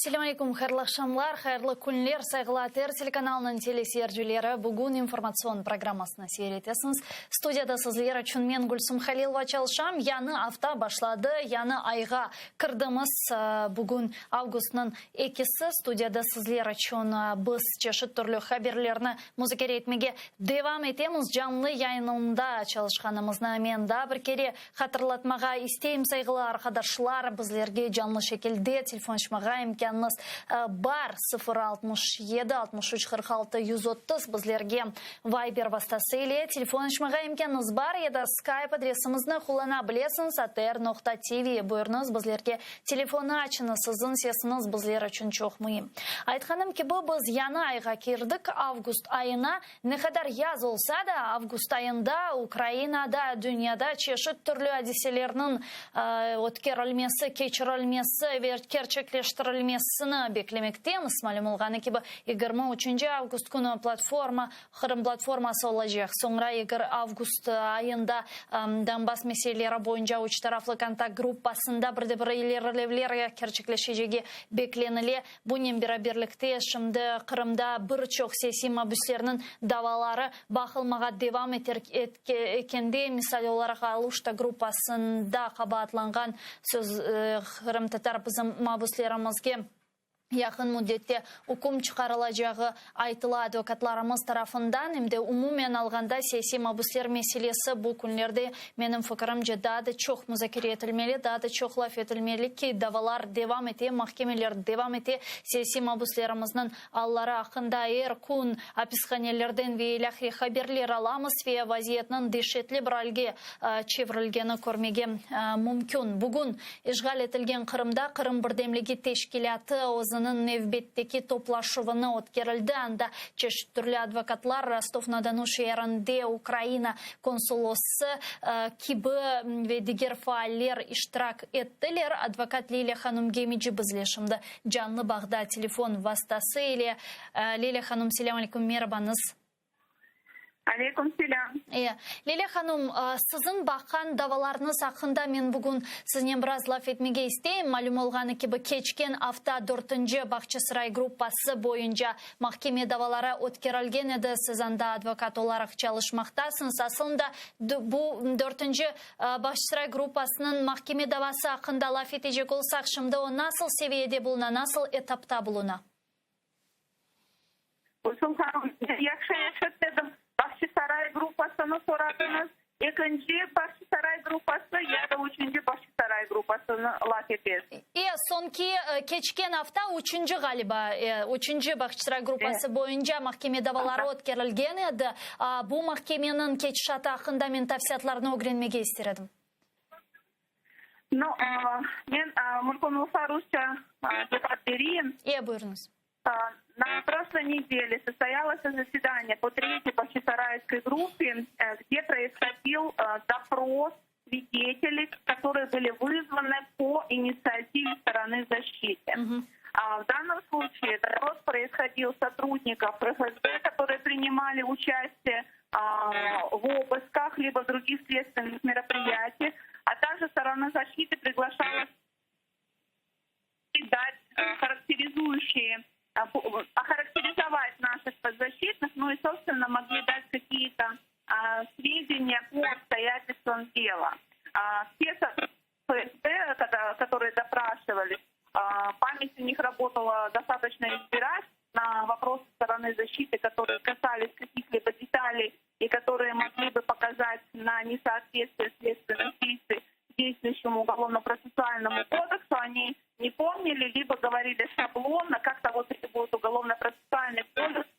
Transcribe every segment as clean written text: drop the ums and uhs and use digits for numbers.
Selâm aleyküm, hayırlı aqşamlar, hayırlı künler, sayğılı ATR telekanalınıñ teleseyircileri. Bugün informatsion programmasını seyir etesiñiz. Studiyada sizler içün men, Gülsüm Halilova, çalışam. Yañı afta başladı, yañı ayğa kirdimiz. Bugün avgustnıñ ekisi. Studiyada sizler içün biz çeşit türlü haberlerni muzakere etmege devam etemiz. Canlı yayınında çalışqanımıznı men daa bir kere Hatırlatmağa isteyim, sayğılı arqadaşlar, bizlerge canlı şekilde telefon açmağa imkânıñız bar, 0 67 63 46 130, bizlerge Viber vastası ile telefon açmağa imkânıñız bar ya da Skype adresimizni qullana bilesiñiz, atr noqta tv, buyurıñız, bizlerge telefonı açıñız, siziñ sesiñiz bizler içün çoq müim. Aytqanım kibi, biz yañı ayğa kirdik, avgust ayına. Ne qadar yaz olsa da, avgust ayında Ukrainada, dünyada çeşit türlü adiselerniñ ötkerilmesi, keçirilmesi ve kerçekleştirilmesini beklemektemiz. Malüm olğanı kibi, 23 avgust künü platforma, Qırım platforması olacaq. Soñra avgust ayında Donbass meseleleri boyunca üç taraflı kontakt gruppasında bir de bir ilerilevler kerçekleşecegi beklenile. Bunen beraberlikte, şimdi Qırımda bir çoq siyasiy mabüslerniñ davaları baqılmağa devam ekende, misal olaraq, Aluşta gruppasında qabaatlanğan söz qırımtatar bizim mabüslerimizge yaqın müddette üküm çıqarılacağı aytıla advokatlarımız tarafından. Em de umumen alğanda siyasiy mabüsler meselesi bu künlerde, menim fikirimce, daa da çoq muzakere etilmeli, daa da çoq laf etilmeli ki, davalar devam ete, mahkemeler devam ete, siyasiy mabüslerimizniñ alları aqqında er kün apishanelerden ve ilâhre haberler alamız ve vaziyetniñ deşetli bir alge çevirilgeni körmege mümkün. Bugün işğal etilgen Qırımda Qırım birdemligi teşkilâtı özüniñ nevbetteki toplaşuvını ötkerildi, anda çeşit türlü advokatlar, Rostov-na-Donu şeerinde Ukraina konsulosı kibi ve diger faaller iştirak ettiler. Advokat Lilâ hanım Gemici bizle şimdi canlı bağda telefon vastası ile. Lilâ hanım, selâm aleyküm, merabañız. Aleyküm selâm. E, Lilâ hanım, siziñ baqqan davalarıñız aqqında men bugün siznen biraz laf etmege isteyim. Malüm olğanı kibi, keçken afta dörtünci Bağçasaray gruppası boyunca mahkeme davaları ötkerilgen edi. Siz anda advokat olaraq çalışmaqtasıñız. Aslında, bu dörtünci Bağçasaray gruppasınıñ mahkeme davası aqqında laf etecek olsaq, şimdi o nasıl seviyede buluna, nasıl etapta buluna? Gülsüm hanım, yahşı eşitmedim. Bahçisaray gruppasını soradıñız. Ekinci Bahçisaray gruppası ya da üçünci Bahçisaray gruppasını laf etesiz? E, soñki, keçken afta üçünci, ğaliba, üçünci Bahçisaray gruppası boyunca mahkeme davaları ötkerilgen edi. Bu mahkemeniñ ketişatı aqqında men tafsilâtlarnı ögrenmege ister edim. No, men mümkün olsa rusça cevap bereyim. E, buyurıñız. На прошлой неделе состоялось заседание по третьей Бахчисарайской группе, где происходил допрос свидетелей, которые были вызваны по инициативе стороны защиты. В данном случае допрос происходил сотрудников ФСБ, которые принимали участие в обысках либо в других следственных мероприятиях, а также сторона защиты приглашалась дать характеризующие, охарактеризовать наших подзащитных, ну и, собственно, могли дать какие-то сведения по обстоятельствам дела. Все ФСБ, которые допрашивались, память у них работала достаточно избирательно на вопросы стороны защиты, которые касались каких-либо деталей и которые могли бы показать на несоответствие следственных действий действующему уголовно-процессуальному кодексу, они не помнили, либо говорили шаблонно, как того требует уголовно-процессуальный кодекс,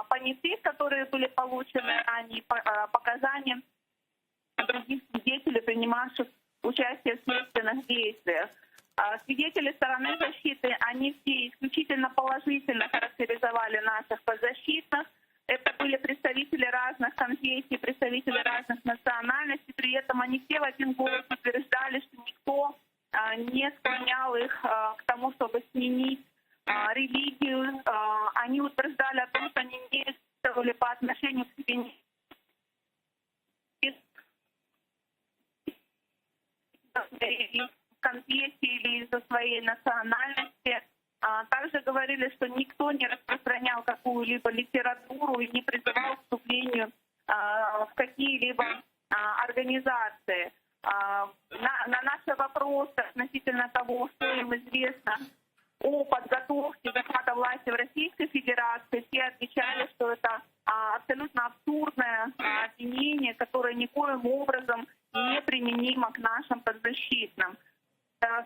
понятых, которые были получены, а не показания других свидетелей, принимавших участие в следственных действиях. Свидетели стороны защиты, они все исключительно положительно характеризовали наших подзащитных. Это были представители разных конфессий, представители разных национальностей. При этом они все в один голос утверждали, что никто не склонял их к тому, чтобы сменить религию. Они утверждали о том, что они не действовали по отношению к себе конфессии или из-за своей национальности. Также говорили, что никто не распространял какую-либо литературу и не призывал к вступлению в какие-либо организации. На наши вопросы относительно того, что им известно о подготовке захвата власти в Российской Федерации, все отвечали, что это абсолютно абсурдное обвинение, которое никоим образом не применимо к нашим подзащитным.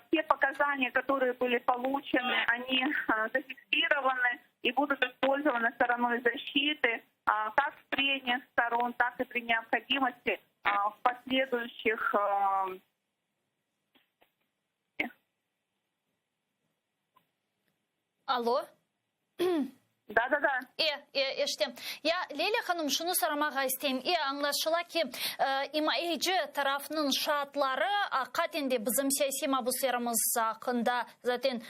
Все показания, которые были получены, они зафиксированы и будут использованы стороной защиты как в прениях сторон, так и при необходимости в последующих. Алло. Да, да, да. E, e, eşitem. Ya, Leyla hanım, şunı soramağa isteyim. E, añlaşıla ki, imayeci tarafnıñ şaatları aqiqaten de bizim siyasiy mabuslerimiz aqqında zaten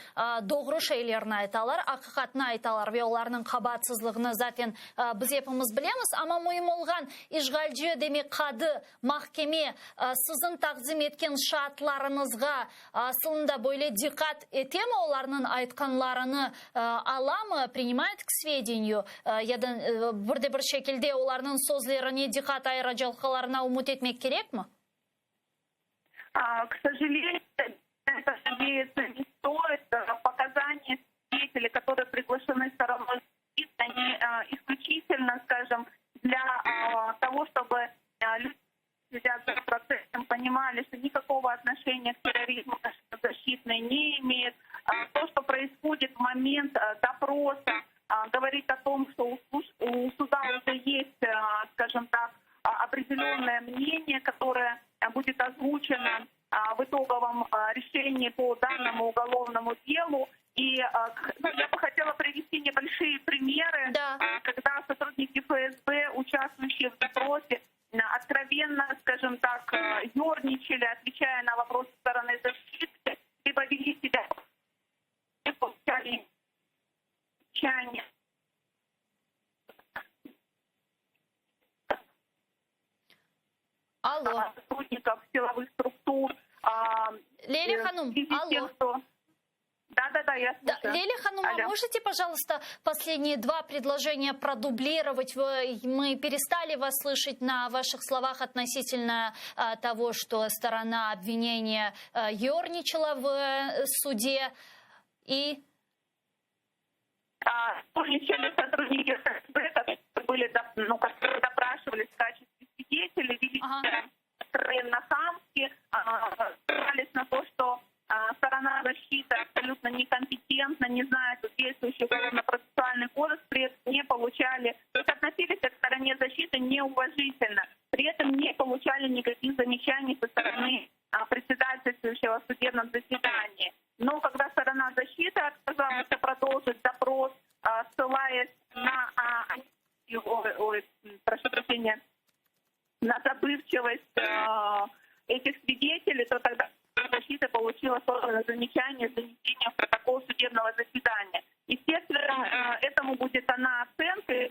doğru şeylerni aytalar, aqiqatnı aytalar ve olarnıñ qabaatsızlığını zaten biz epimiz bilemiz. Amma müim olğan, işğalci, demek, qadı, mahkeme siziñ taqdim etken şaatlarıñızğa Asılında böyle diqqat etemi, olarnıñ aytqanlarını alamı, prinimayet k svedeniyu, ya da bir de bir şekilde olarnıñ sözlerine diqqat ayıracaqlarına ümüt etmek kerekmi? K sojaleniyu, надеяться не стоит. Показания свидетелей, которые приглашены стороной защиты, они исключительно, скажем, для того, чтобы люди следят за процессом, понимали, что никакого отношения к терроризму наши подзащитные не имеют. То, что происходит в момент допроса, говорит о том, что у суда уже есть, скажем так, определенное мнение, которое будет озвучено в итоговом решении по данному уголовному делу. И ну, я бы хотела привести небольшие примеры, да. когда сотрудники ФСБ, участвующие в допросе, откровенно, скажем так, ерничали, отвечая на вопросы стороны защиты, либо вели себя, получали замечания. Алло. Сотрудников силовых структур. Леля hanım, алло. Что... Да, да, да, я слушаю. Да, Леля hanım, а можете, пожалуйста, последние два предложения продублировать? Мы перестали вас слышать на ваших словах относительно того, что сторона обвинения ерничала в э, суде. И... Ерничали сотрудники ФСБ, которые были, ну, которые допрашивались в качестве свидетелей, вели ага. откровенно хамски, ссылались на то, что сторона защиты абсолютно некомпетентна, не знает действующий уголовно-процессуальный кодекс, при этом не получали, то есть относились к стороне защиты неуважительно, при этом не получали никаких замечаний со стороны председательствующего в судебном заседании. Но когда сторона защиты отказалась продолжить допрос, ссылаясь на, ой, прошу прощения, на забывчивость этих свидетелей, то тогда защита получила замечание с занесением в протокол судебного заседания. Естественно, этому будет дана оценка и,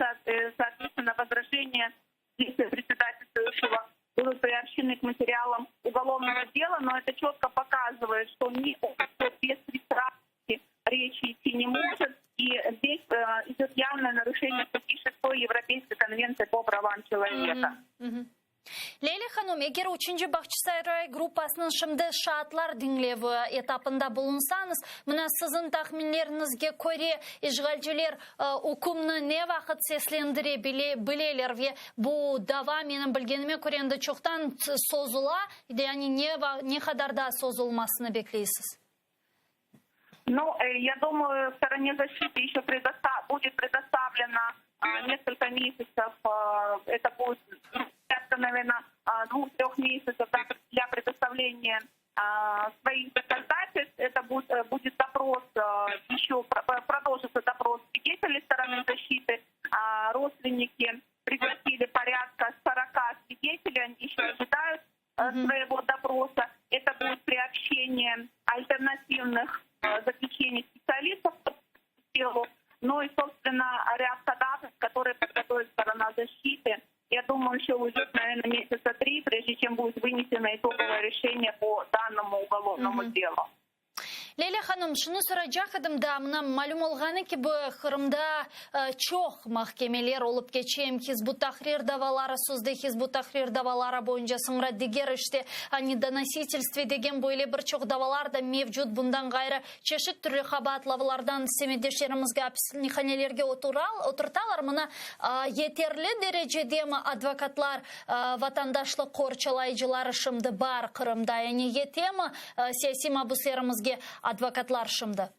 соответственно, возражение председательствующего будут приобщены к материалам уголовного дела, но это четко показывает, что ни о какой беспристрастности речи идти не может, и здесь идет явное нарушение статьи 6 Европейской конвенции по правам человека. Mm-hmm. Leyla hanım, eger üçünci Bağçasaray gruppasınıñ şimdi şaatlar diñlevi etapında bulunsañız, mına siziñ tahminleriñizge köre, işğalciler ükümni ne vaqıt seslendire bileler ve bu dava, menim bilgenime köre, endi çoqtan sozula, yani ne ne qadar daa sozulmasını bekleysiz? Ну, я думаю, стороне защиты еще будет предоставлено несколько месяцев. Это будет порядка, наверное, двух-трех месяцев для предоставления своих доказательств. Это будет, будет допрос, еще продолжится допрос свидетелей стороны защиты. Родственники пригласили порядка 40 свидетелей, они еще ожидают своего допроса. Это будет приобщение альтернативных заключений специалистов по делу, ну и, собственно, ряд ходатайств, которые подготовит сторона защиты. Я думаю, еще уйдет, наверное, месяца три, прежде чем будет вынесено итоговое решение по данному уголовному mm-hmm. делу. Leyla hanım, şunı soracaq edim daa, mına, malüm olğanı kibi, Qırımda çoq mahkemeler olıp keçe, em Hizb ut-Tahrir davaları, sözde Hizb ut-Tahrir davaları boyunca, soñra diger işte o nedonositelstve degen böyle bir çoq davalar da mevcut, bundan ğayrı, çeşit türlü qabaatlavlardan semetdeşlerimizge apishanelerge oturtalar, mına, yeterli derecedemi advokatlar, vatandaşlıq qorçalayıcıları şimdi bar Qırımda, yani yetemi Siyasiy mabüslerimizge advokatlar şimdi.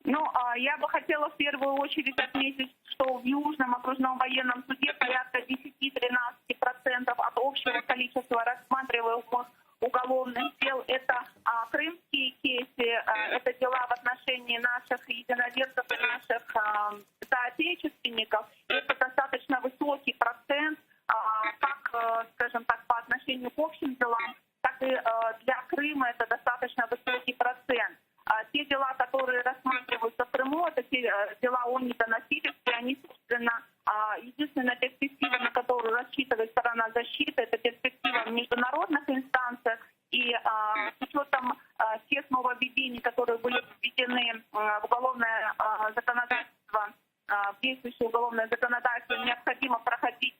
Ну, я бы хотела в первую очередь отметить, что в Южном окружном военном суде порядка 10-13% от общего количества рассматриваемых уголовных дел это а, крымские кейсы, а, это дела в отношении наших единоверцев и наших а, соотечественников. Это достаточно высокий процент, а, как, э, скажем так, по отношению к общим делам, так и э, для Крыма это достаточно высокий процент. А те дела, которые рассматриваются в Крыму, это те э, дела о недоносительстве, они, собственно, а, единственная перспектива, на которую рассчитывает сторона защиты, это перспектива в международных инстанциях. И а, с учетом а, тех нововведений, которые были введены в уголовное законодательство, в действующее уголовное законодательство, необходимо проходить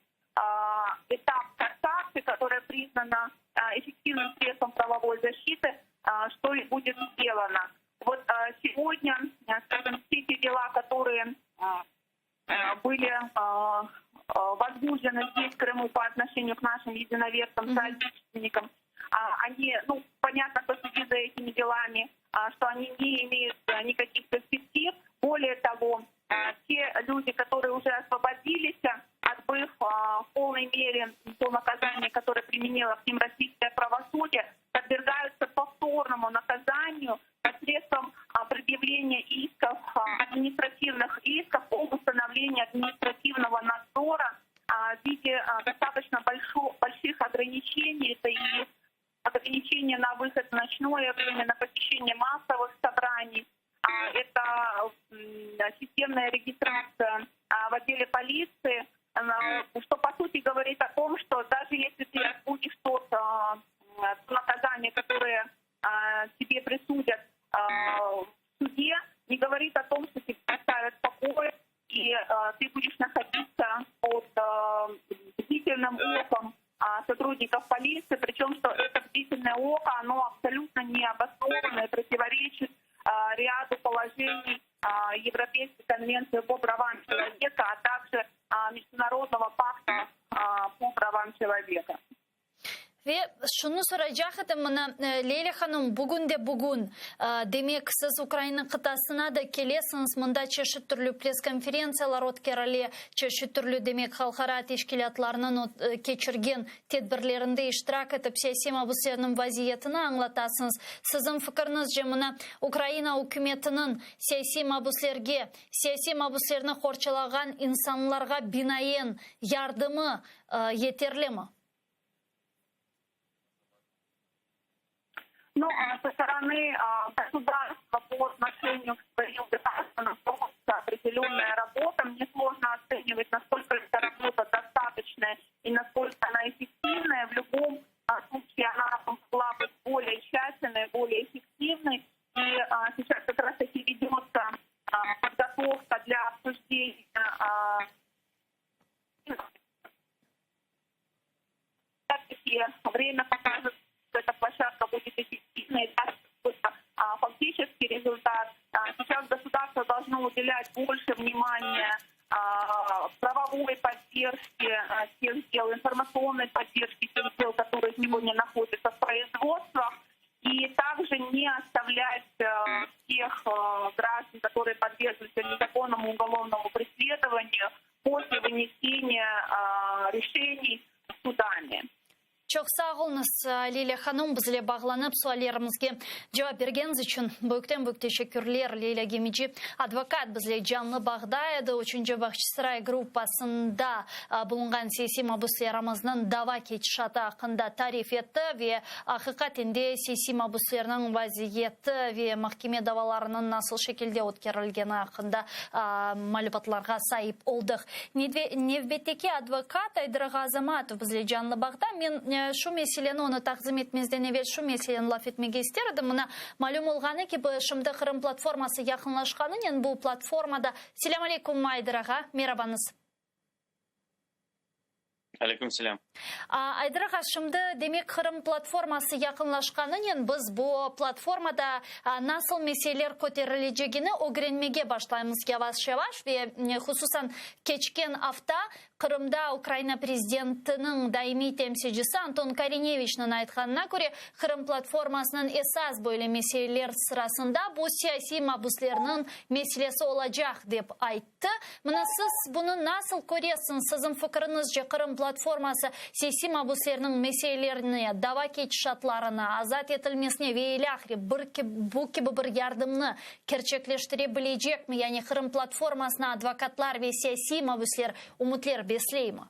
этап кассации, которая признана эффективным средством правовой защиты, что и будет сделано. Вот сегодня, скажем, все те дела, которые были возбуждены здесь, в Крыму, по отношению к нашим единоверцам, соотечественникам, они, ну, понятно, кто следит за этими делами, что они не имеют никаких перспектив. Более того, те люди, которые уже освободились, отбыв в полной мере то наказание, которое применило к ним российское правосудие, подвергаются повторному наказанию посредством предъявления исков, административных исков об установлении административного надзора в виде достаточно больших ограничений. Это и ограничения на выход в ночное время, на посещение массовых собраний, это системная регистрация в отделе полиции, что по сути говорит о том, что даже если ты отбудешь тот наказание, которое тебе присудят в суде, не говорит о том, что тебя оставят в покое, и ты будешь находиться под бдительным оком сотрудников полиции, причем что это бдительное око, оно абсолютно не обосновано и противоречит ряду положений Европейской конвенции по правам человека, а также Международного пакта по правам человека. Ve şunı soracaq edim, mına, Leyla hanım, bugün de bugün, demek, siz Ukraina qıtasına da kelesiñiz, mında çeşit türlü press-konferentsiyalar ötkerile, çeşit türlü, demek, halqara teşkilâtlarnıñ keçirgen tedbirlerinde iştirak etip, siyasiy mabüslerniñ vaziyetini añlatasıñız. Siziñ fikiriñizce, mına, Ukraina ükümetiniñ siyasiy mabüslerge, siyasiy mabüslerni qorçalağan insanlarğa binaen yardımı yeterlimi? Ну, со стороны государства по отношению к своим гражданам проводится определенная работа. Мне сложно оценивать, насколько эта работа достаточная и насколько она эффективная. В любом случае она могла быть более тщательной, более эффективной. И сейчас как раз-таки ведется подготовка для обсуждения Время покажет, что эта площадка будет эффективной, даст какой-то фактический результат. Сейчас государство должно уделять больше внимания правовой поддержке тех дел, информационной поддержке тех дел, которые сегодня находятся в производствах, и также не оставлять тех граждан, которые подверглись незаконному уголовному преследованию после вынесения решений судами. Çoq sağ oluñız, Lilâ hanım, bizle bağlanıp, suallerimizge cevap bergeniñiz içün büyükten büyük teşekkürler. Lilâ Gemeci, advokat, bizle canlı bağda edi. Üçünci Bağçasaray gruppasında bulunğan siyasiy mabüslerimizniñ dava ketişatı aqqında tarif etti ve aqiqaten de siyasiy mabüslerniñ vaziyeti ve mahkeme davalarınıñ nasıl şekilde ötkerilgeni aqqında malümatlarğa saip oldıq. Nevbetteki advokat Aydır ağa Azamatov bizle canlı bağda. Men. şu meseleni, onı taqdim etmezden evel şu meseleni laf etmege ister edim. Mına, malüm olğanı kibi, şimdi Qırım platforması yaqınlaşqanınen bu platformada Selâm aleyküm, Ayder ağa, merabañız. Aleyküm selâm. Ayder ağa, şimdi, demek, Qırım platforması yaqınlaşqanınen biz bu platformada nasıl meseleler köterilecegini ögrenmege başlaymız yavaş-yavaş ve hususan keçken afta Qırımda Ukraina prezidentiniñ daimiy temsilcisi Anton Korineviçniñ aytqanına köre, Qırım platformasınıñ esas böyle meseleler sırasında bu siyasiy mabüslerniñ meselesi olacaq, dep ayttı. Mına siz bunı nasıl köresiñiz? Siziñ fikriñizce, Qırım platforması siyasiy mabüslerniñ meselelerine, dava ketişatlarına, azat etilmesine ve ilâhre bir bu kibi bir yardımnı kerçekleştire bilecekmi? Yani Qırım platformasına advokatlar ve siyasiy mabüsler ümütler besleymi?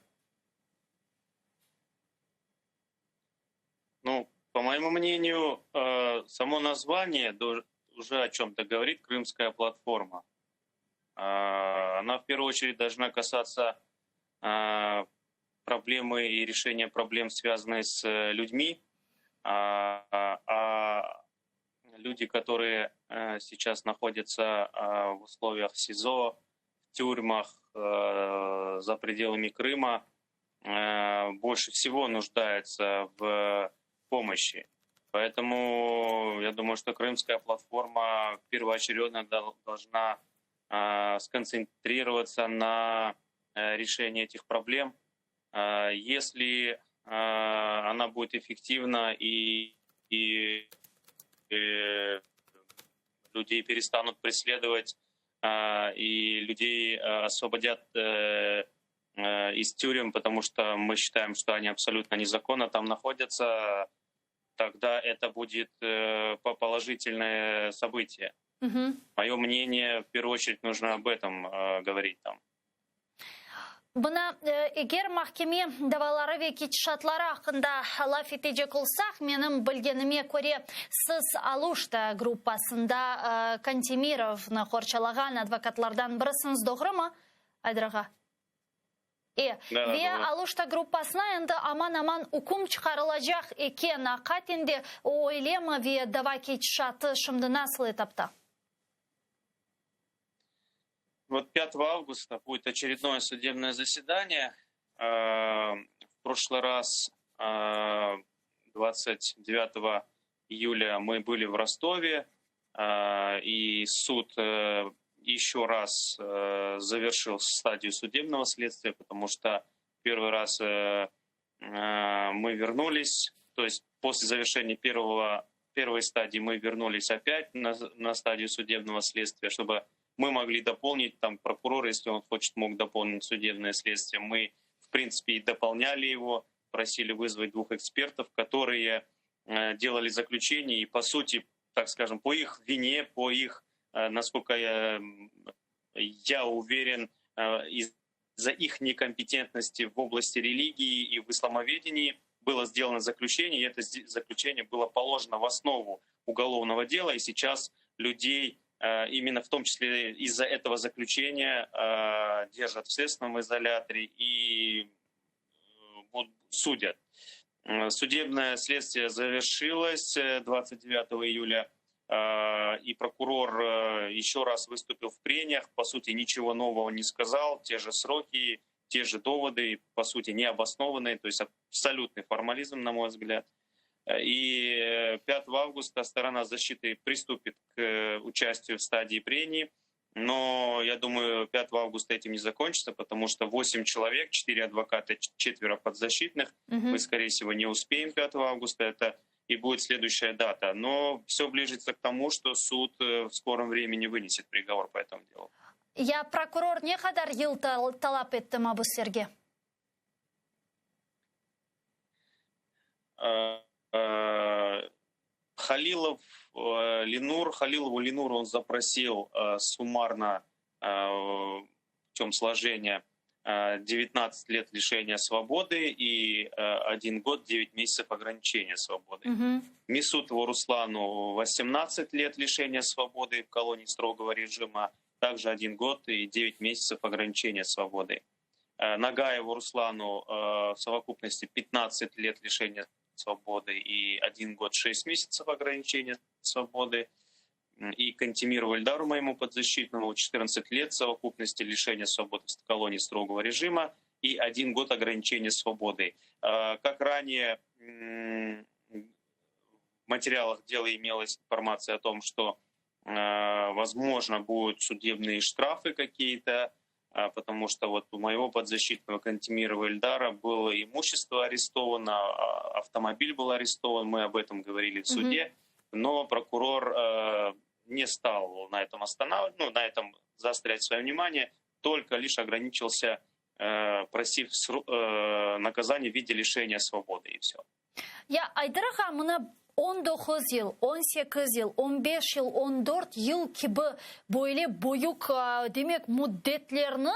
Ну, по моему мнению, само название уже о чем-то говорит, Крымская платформа. Она в первую очередь должна касаться проблемы и решения проблем, связанные с людьми, а люди, которые сейчас находятся в условиях СИЗО, в тюрьмах за пределами Крыма, больше всего нуждаются в помощи. Поэтому я думаю, что Крымская платформа первоочередно должна сконцентрироваться на решении этих проблем. Если она будет эффективна и людей перестанут преследовать и людей освободят из тюрем, потому что мы считаем, что они абсолютно незаконно там находятся, тогда это будет положительное событие. Угу. Мое мнение, в первую очередь, нужно об этом говорить там. Mına eger mahkeme davaları ve ketişatları aqqında laf etecek olsaq, menim bilgenime köre, siz Aluşta gruppasında Kantemirovnı qorçalağan advokatlardan birisiñiz, doğrumı, Ayder ağa? Da, Ve doğru. Aluşta gruppasına endi aman-aman üküm çıqarılacaq eken, aqiqaten de o öylemi ve dava ketişatı şimdi nasıl etapta? Вот 5 августа будет очередное судебное заседание. В прошлый раз, 29 июля, мы были в Ростове, и суд еще раз завершил стадию судебного следствия, потому что первый раз мы вернулись, то есть после завершения первой стадии мы вернулись опять на стадию судебного следствия, чтобы мы могли дополнить, там прокурор, если он хочет, мог дополнить судебное следствие. Мы, в принципе, и дополняли его, просили вызвать двух экспертов, которые делали заключение, и, по сути, так скажем, по их вине, по их, насколько я уверен, из-за их некомпетентности в области религии и в исламоведении было сделано заключение, и это заключение было положено в основу уголовного дела, и сейчас людей именно в том числе из-за этого заключения держат в следственном изоляторе и судят. Судебное следствие завершилось 29 июля, и прокурор еще раз выступил в прениях, по сути, ничего нового не сказал, те же сроки, те же доводы, по сути, необоснованные, то есть абсолютный формализм, на мой взгляд. И 5 августа сторона защиты приступит к участию в стадии прений. Но я думаю, 5 августа этим не закончится, потому что 8 человек, 4 адвоката, четверо подзащитных. Мгм. Мы, скорее всего, не успеем 5 августа. Это и будет следующая дата. Но все ближется к тому, что суд в скором времени вынесет приговор по этому делу. Ya prokuror ne qadar yıl talap etti mabüslerge? Халилов Ленур, Халилову Ленуру он запросил суммарно путем сложения 19 лет лишения свободы и 1 год 9 месяцев ограничения свободы. Мгм. Месутову Руслану 18 лет лишения свободы в колонии строгого режима, также 1 год и 9 месяцев ограничения свободы. Nagayevu Руслану в совокупности 15 лет лишения свободы и 1 год 6 месяцев ограничения свободы. И Кантемиру Эльдару, моему подзащитному, 14 лет в совокупности лишения свободы в колонии строгого режима и 1 год ограничения свободы. Как ранее в материалах дела имелась информация о том, что, возможно, будут судебные штрафы какие-то, потому что вот у моего подзащитного Кантемирова Эльдара было имущество арестовано, автомобиль был арестован, мы об этом говорили в суде, но прокурор не стал на этом останавливать, ну, на этом заострять свое внимание, только лишь ограничился, просив наказание в виде лишения свободы, и все. Ya Ayder ağa, mına 19 yıl, 18 yıl, 15 yıl, 14 yıl kibi böyle büyük, demek, müddetlerni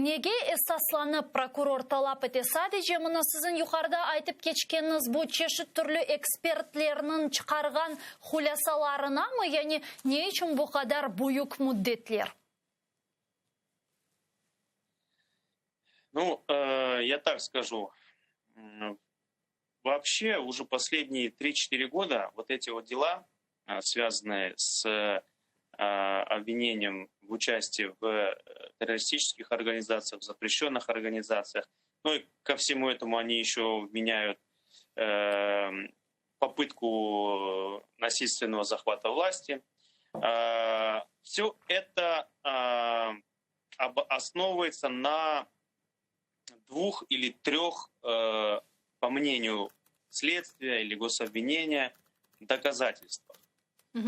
nege esaslanıp prokuror talap ete? Sadece mına siziñ yuqarıda aytıp keçkeniñiz bu çeşit türlü ekspertlerniñ çıqarğan hulâsalarına mı? Yani ne içün bu qadar büyük müddetler? Ну, я так скажу. Вообще уже последние 3-4 года вот эти вот дела, связанные с обвинением в участии в террористических организациях, в запрещенных организациях, ну и ко всему этому они еще вменяют попытку насильственного захвата власти. Все это основывается на двух или трех, по мнению следствия или гособвинения, доказательствах.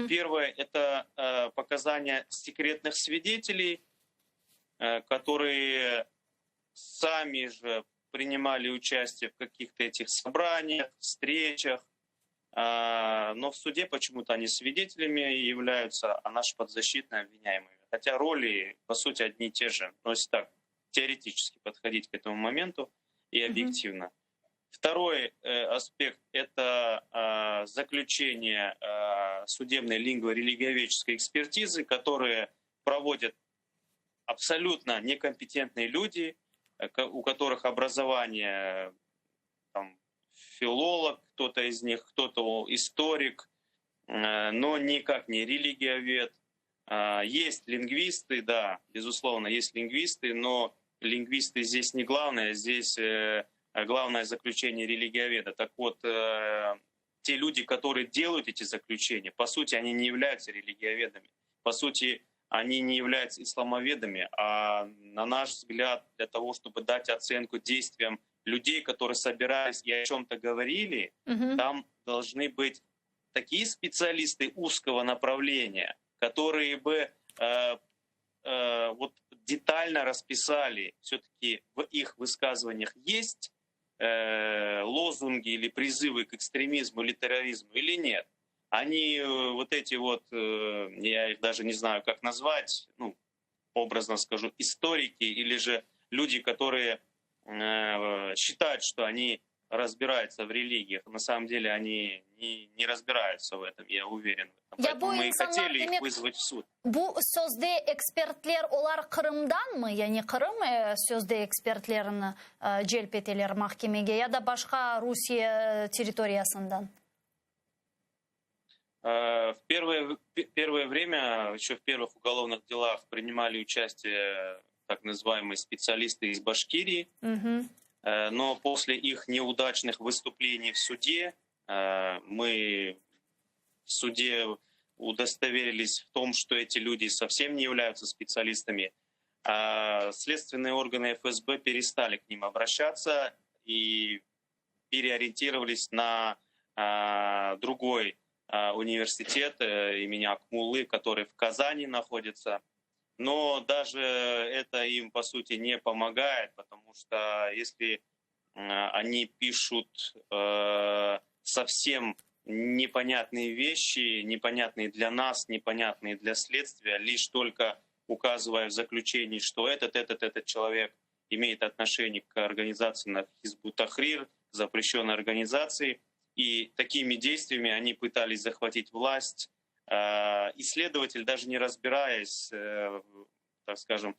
Первое — это показания секретных свидетелей, которые сами же принимали участие в каких-то этих собраниях, встречах, но в суде почему-то они свидетелями являются, а наши подзащитные обвиняемыми. Хотя роли, по сути, одни и те же, но если так теоретически подходить к этому моменту и объективно. Второй аспект — это заключение судебной лингво-религиоведческой экспертизы, которые проводят абсолютно некомпетентные люди, у которых образование там, филолог, кто-то из них, кто-то историк, но никак не религиовед. Есть лингвисты, да, безусловно, есть лингвисты, но лингвисты здесь не главное, здесь главное заключение религиоведа. Так вот, те люди, которые делают эти заключения, по сути, они не являются религиоведами, по сути, они не являются исламоведами, а, на наш взгляд, для того, чтобы дать оценку действиям людей, которые собирались и о чем-то говорили, там должны быть такие специалисты узкого направления, которые бы вот детально расписали, все-таки в их высказываниях есть лозунги или призывы к экстремизму или терроризму или нет. Они вот эти вот, я их даже не знаю, как назвать, ну, образно скажу, историки или же люди, которые считают, что они разбираются в религиях. На самом деле они не разбираются в этом, я уверен в этом. Ya Поэтому bu мы и insanlar хотели их demek, вызвать в суд. Bu sözde ekspertler olar Qırımdanmı? Yani Qırım sözde ekspertlerini celp eteler mahkemege ya da başqa Rusiye territoriyasından? В первое время, еще в первых уголовных делах принимали участие так называемые специалисты из Башкирии. Но после их неудачных выступлений в суде, мы в суде удостоверились в том, что эти люди совсем не являются специалистами. А следственные органы ФСБ перестали к ним обращаться и переориентировались на другой университет имени Акмуллы, который в Казани находится. Но даже это им, по сути, не помогает, потому что если они пишут совсем непонятные вещи, непонятные для нас, непонятные для следствия, лишь только указывая в заключении, что этот, этот, этот человек имеет отношение к организации на Хизбут Тахрир, запрещенной организации, и такими действиями они пытались захватить власть. Исследователь, даже не разбираясь, так скажем,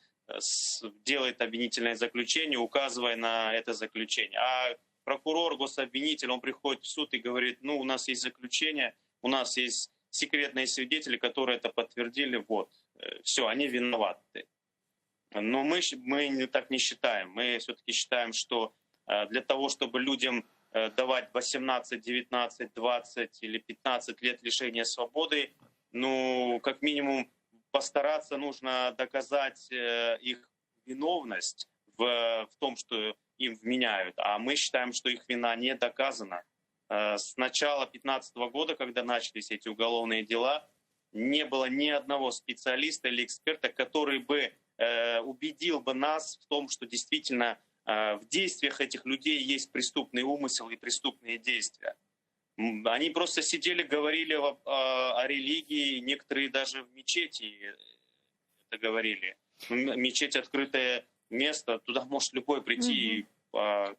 делает обвинительное заключение, указывая на это заключение. А прокурор, гособвинитель, он приходит в суд и говорит, ну, у нас есть заключение, у нас есть секретные свидетели, которые это подтвердили, вот, э, все, они виноваты. Но мы, мы так не считаем. Мы все-таки считаем, что э, для того, чтобы людям э, давать 18, 19, 20 или 15 лет лишения свободы, ну, как минимум, постараться нужно доказать их виновность в, в том, что им вменяют. А мы считаем, что их вина не доказана. С начала 2015 года, когда начались эти уголовные дела, не было ни одного специалиста или эксперта, который бы э, убедил бы нас в том, что действительно э, в действиях этих людей есть преступный умысел и преступные действия. Они просто сидели, говорили о, о, о религии, некоторые даже в мечети это говорили. Мечеть открытое место, туда может любой прийти mm-hmm. и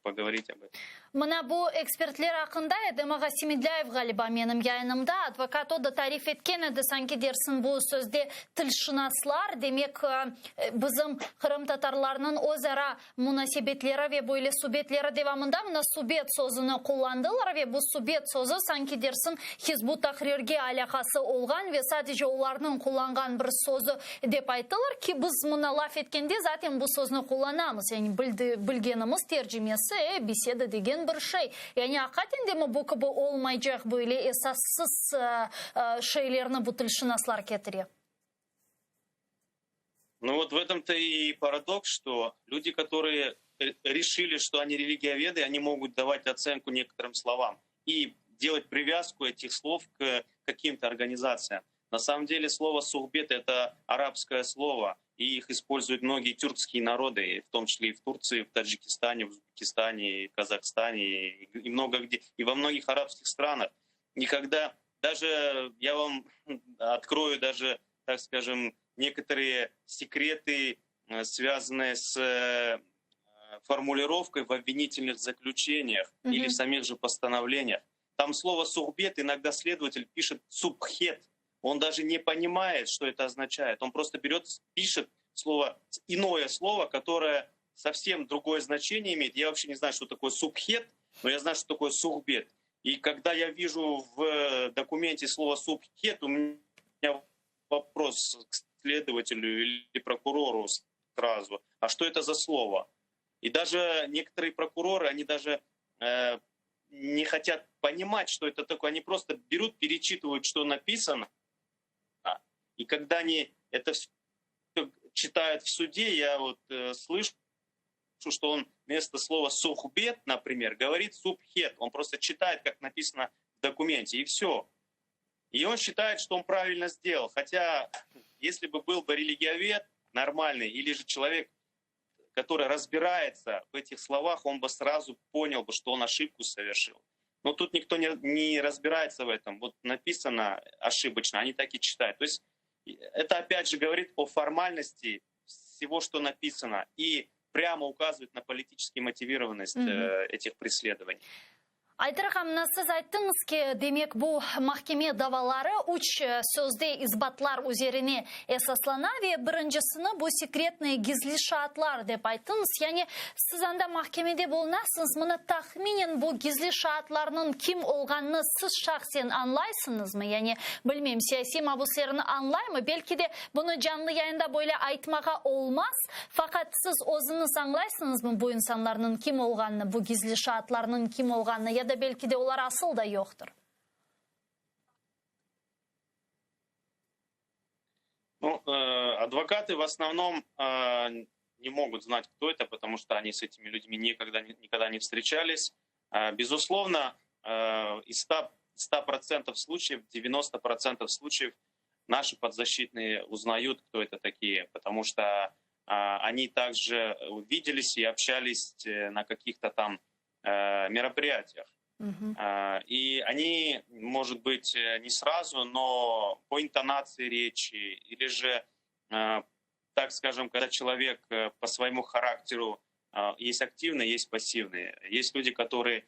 поговорить об этом. Mına bu ekspertler aqqında Edem ağa Semedlâyev ğaliba menim yayınımda advokat o da tarif etken edi sanki dersiñ bu sözde tilşınaslar demek bizim qırımtatarlarnıñ özara munasebetleri ve böyle subetleri devamında mına subet sözüni qullandılar ve bu subet sözü sanki dersiñ Hizb ut-Tahrirge alâqası olğan ve sadece olarnıñ qullanğan bir sözü dep ayttılar ki, biz mına laf etkende zaten bu sözni qullanamız, yani bilgenimiz tercimesi, e, beseda degen bir şey. Yani aqiqaten de mi bu kibi olmaycaq böyle esassız şeylerni bu tilşınaslar ketire? Ну вот в этом-то и парадокс, что люди, которые решили, что они религиоведы, они могут давать оценку некоторым словам и делать привязку этих слов к каким-то организациям. На самом деле слово «сухбет» — это арабское слово, и их используют многие тюркские народы, в том числе и в Турции, в Таджикистане, в Узбекистане, в Казахстане, и много где, и во многих арабских странах. И когда даже я вам открою даже, так скажем, некоторые секреты, э, связанные с э, формулировкой в обвинительных заключениях mm-hmm. или в самих же постановлениях. Там слово «сухбет» иногда следователь пишет «субхет». Он даже не понимает, что это означает. Он просто берет, пишет слово, иное слово, которое совсем другое значение имеет. Я вообще не знаю, что такое субхет, но я знаю, что такое сухбет. И когда я вижу в документе слово субхет, у меня вопрос к следователю или прокурору сразу. А что это за слово? И даже некоторые прокуроры, они даже э, не хотят понимать, что это такое. Они просто берут, перечитывают, что написано. И когда они это все читают в суде, я вот э, слышу, что он вместо слова «сухбет», например, говорит «субхет». Он просто читает, как написано в документе, и все. И он считает, что он правильно сделал. Хотя, если бы был бы религиовед нормальный, или же человек, который разбирается в этих словах, он бы сразу понял бы, что он ошибку совершил. Но тут никто не, не разбирается в этом. Вот написано ошибочно, они так и читают. То есть это опять же говорит о формальности всего, что написано, и прямо указывает на политически мотивированность mm-hmm. этих преследований. Ayder ağa, mına siz ayttıñız ki, demek bu mahkeme davaları üç sözde isbatlar üzerine esaslana ve birincisini bu sekretный gizli şaatlar dep ayttıñız. Yani siz anda mahkemede bulunasıñız, mına tahminen bu gizli şaatlarnıñ kim olğanını siz şahsen añlaysıñızmı? Yani bilmeyim, siyasiy mabuslarnı añlaymı? Belki de bunı canlı yayında böyle aytmağa olmaz, faqat siz özüñiz añlaysıñızmı bu insanlarnıñ kim olğanını, bu gizli şaatlarnıñ kim olğanını ya da belki de olar asıl da yoqtır? Ну, э, адвокаты в основном э, не могут знать, кто это, потому что они с этими людьми никогда, никогда не встречались. Э, безусловно, э, из 100, 100% случаев, 90% случаев наши подзащитные узнают, кто это такие, потому что э, они также виделись и общались э, на каких-то там э, мероприятиях. Угу. И они, может быть, э, не сразу, но по интонации речи или же, так скажем, когда человек э, по своему характеру есть активные, есть пассивные. Есть люди, которые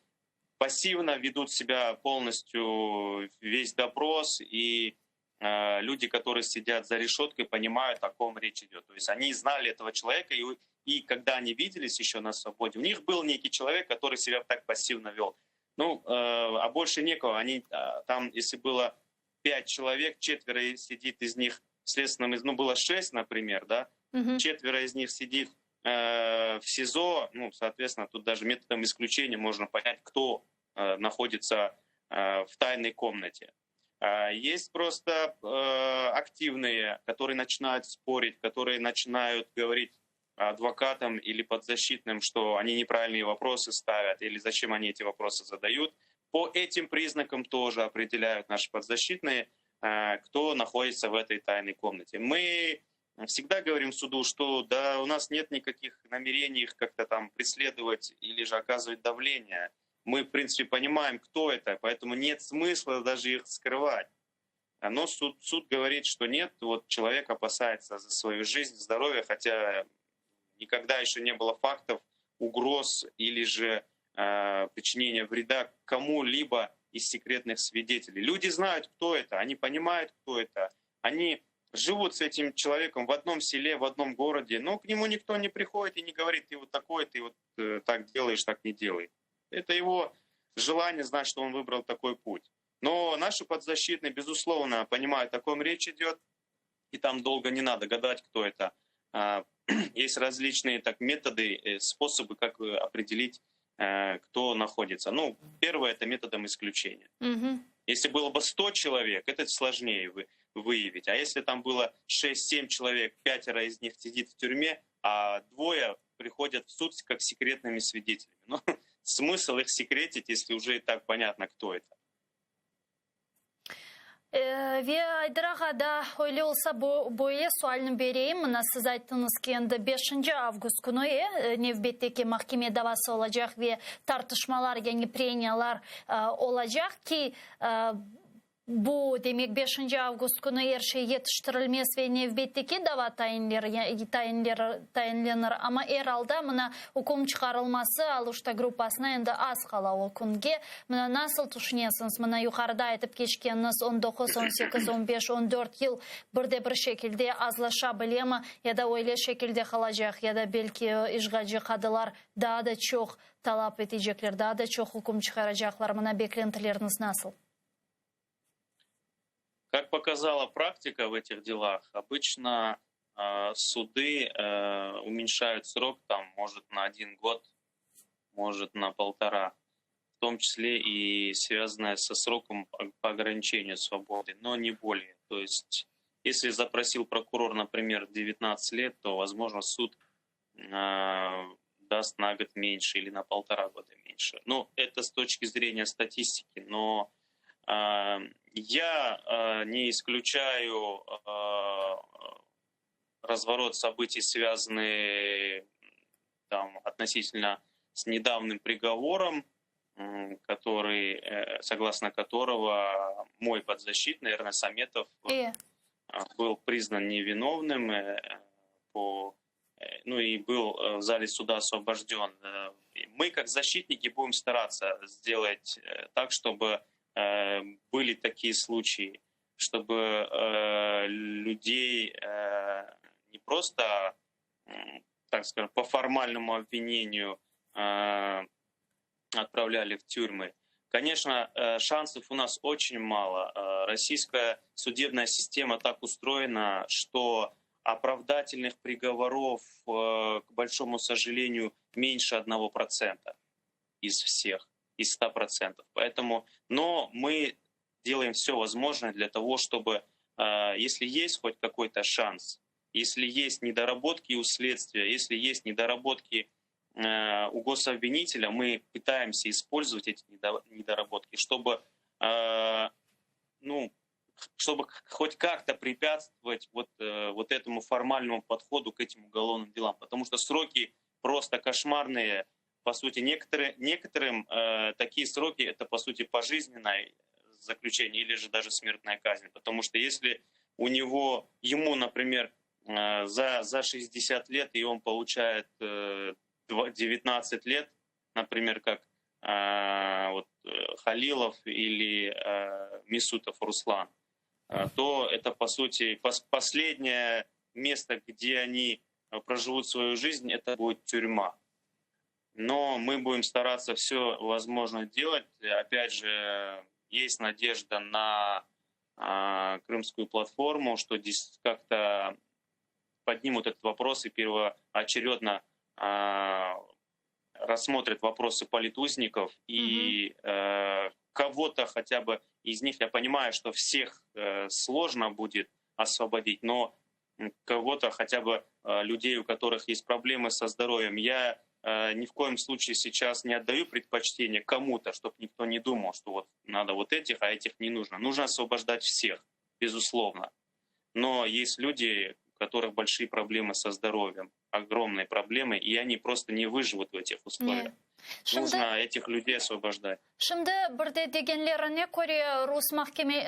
пассивно ведут себя полностью весь допрос и Люди, которые сидят за решеткой, понимают, о ком речь идет. То есть они знали этого человека, и когда они виделись еще на свободе, у них был некий человек, который себя так пассивно вел. Ну, а больше некого. Они там, если было 5 человек, четверо сидит из них в следственном, ну, было 6, например, да, четверо из них сидит в СИЗО, ну, соответственно, тут даже методом исключения можно понять, кто находится в тайной комнате. Есть просто активные, которые начинают спорить, которые начинают говорить адвокатам или подзащитным, что они неправильные вопросы ставят или зачем они эти вопросы задают. По этим признакам тоже определяют наши подзащитные, кто находится в этой тайной комнате. Мы всегда говорим суду, что да, у нас нет никаких намерений их как-то там преследовать или же оказывать давление. Мы, в принципе, понимаем, кто это, поэтому нет смысла даже их скрывать. Но суд говорит, что нет, человек опасается за свою жизнь, здоровье, хотя никогда еще не было фактов угроз или же причинения вреда кому-либо из секретных свидетелей. Люди знают, кто это, они понимают, кто это, они живут с этим человеком в одном селе, в одном городе, но к нему никто не приходит и не говорит, ты вот такой, ты вот так делаешь, так не делай. Это его желание знать, что он выбрал такой путь. Но наши подзащитные, безусловно, понимают, о ком речь идет, и там долго не надо гадать, кто это. Есть различные методы, способы, как определить, кто находится. Первое — это методом исключения. Если было бы 100 человек, это сложнее выявить. А если там было шесть-семь человек, 5 из них сидит в тюрьме, а 2 приходят в суд как секретными свидетелями. Смысл их секретить, если уже и так понятно, кто это. Ve Ayder ağa da öyle olsa böyle sualni bereyim. Mına siz ayttıñız ki, endi 5 avgust künü, nevbetteki mahkeme davası olacaq ve tartışmalar, yani preniyalar olacaq ki, bu demek 5 avgust künü er şey yetiştirilmez ve nevbetteki dava tayinlenir. Amma er alda mına üküm çıqarılması Aluşta gruppasına endi az qala o künge. Mına nasıl tüşünesiñiz? Mına yuqarıda aytıp keçkeniñiz 19, 18, 15, 14 yıl bir de bir şekilde azlaşa bilemi ya da öyle şekilde qalacaq ya da belki işğalci qadılar daa da çoq talap etecekler, daa da çoq üküm çıqaracaqlar. Mına beklentileriñiz nasıl? Как показала практика в этих делах, обычно суды уменьшают срок, может, на 1 год, может, на полтора, в том числе и связанное со сроком по ограничению свободы, но не более. То есть, если запросил прокурор, например, 19 лет, то, возможно, суд даст на год меньше или на полтора года меньше. Это с точки зрения статистики, но я не исключаю разворот событий, связанный относительно с недавним приговором, согласно которого мой подзащитный Эрнест Аметов был признан невиновным и был в зале суда освобожден. Мы, как защитники, будем стараться сделать так, чтобы были такие случаи, чтобы людей не просто по формальному обвинению отправляли в тюрьмы. Конечно, шансов у нас очень мало. Российская судебная система так устроена, что оправдательных приговоров, к большому сожалению, меньше 1% из всех, из 100%. Но мы делаем все возможное для того, чтобы, если есть хоть какой-то шанс, если есть недоработки у следствия, если есть недоработки у гособвинителя, мы пытаемся использовать эти недоработки, чтобы хоть как-то препятствовать вот этому формальному подходу к этим уголовным делам. Потому что сроки просто кошмарные. По сути, некоторым такие сроки — это, по сути, пожизненное заключение или же даже смертная казнь. Потому что если ему, например, за 60 лет, и он получает 19 лет, например, как Халилов или Месутов Руслан. то это, по сути, последнее место, где они проживут свою жизнь, это будет тюрьма. Но мы будем стараться все возможное делать. Опять же, есть надежда на крымскую платформу, что здесь как-то поднимут этот вопрос и первоочередно рассмотрят вопросы политузников и угу. кого-то хотя бы из них, я понимаю, что всех э, сложно будет освободить, но кого-то хотя бы э, людей, у которых есть проблемы со здоровьем. Я ни в коем случае сейчас не отдаю предпочтение кому-то, чтобы никто не думал, что вот надо вот этих, а этих не нужно. Нужно освобождать всех, безусловно. Но есть люди, у которых большие проблемы со здоровьем, огромные проблемы, и они просто не выживут в этих условиях. Нужно этих людей освобождать. Şimdi bir de degenlerine köre rus mahkeme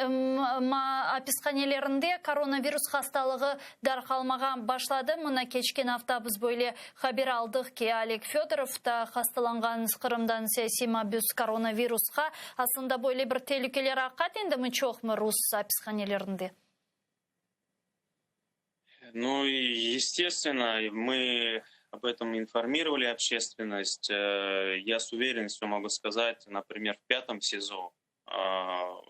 apishanelerinde koronavirus hastalığı darqalmağa başladı. Mına keçken afta biz böyle haber aldıq ki, Oleg Fedorov da hastalanğan Qırımdan siyasiy mabüs koronavirusqa. Aslında böyle bir telükeler aqiqaten mi çoqmı rus apishanelerinde? Ну, естественно, мы об этом информировали общественность. Э, я с уверенностью могу сказать, например, в пятом СИЗО а,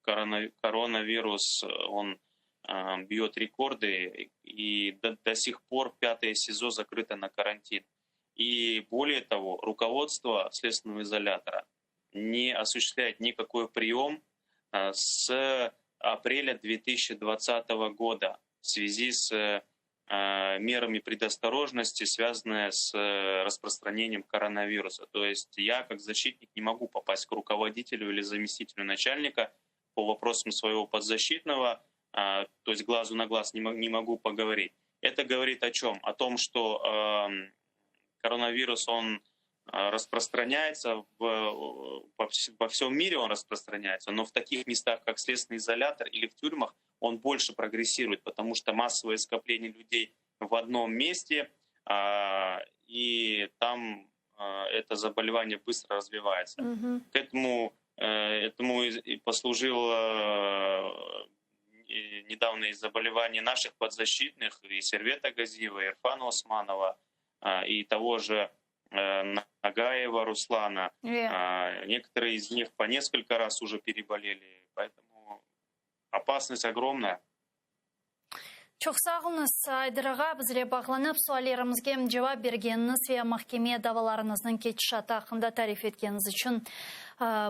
коронавирус, он а, бьет рекорды, и до, до сих пор пятое СИЗО закрыто на карантин. И более того, руководство следственного изолятора не осуществляет никакой прием а, с апреля 2020 года в связи с Э, мерами предосторожности, связанные с э, распространением коронавируса. То есть я, как защитник, не могу попасть к руководителю или заместителю начальника по вопросам своего подзащитного, а, то есть глазу на глаз не могу поговорить. Это говорит о чем? О том, что эм, коронавирус, он э, распространяется в, во всем мире он распространяется, но в таких местах, как следственный изолятор или в тюрьмах, он больше прогрессирует, потому что массовое скопление людей в одном месте, а, и там а, это заболевание быстро развивается. Угу. К этому, э, этому и послужило э, недавнее заболевание наших подзащитных, и Сервета Газиева, и Ирфана Османова, а, и того же э, Нагаева Руслана. Yeah. Некоторые из них по несколько раз уже переболели, поэтому опасность огромная. Çoq sağ oluñız, Ayder ağa, bizge bağlanıp suallerimizge cevap bergeniñiz ve mahkeme davalarıñıznıñ ketişatı aqqında tarif etkeniñiz içün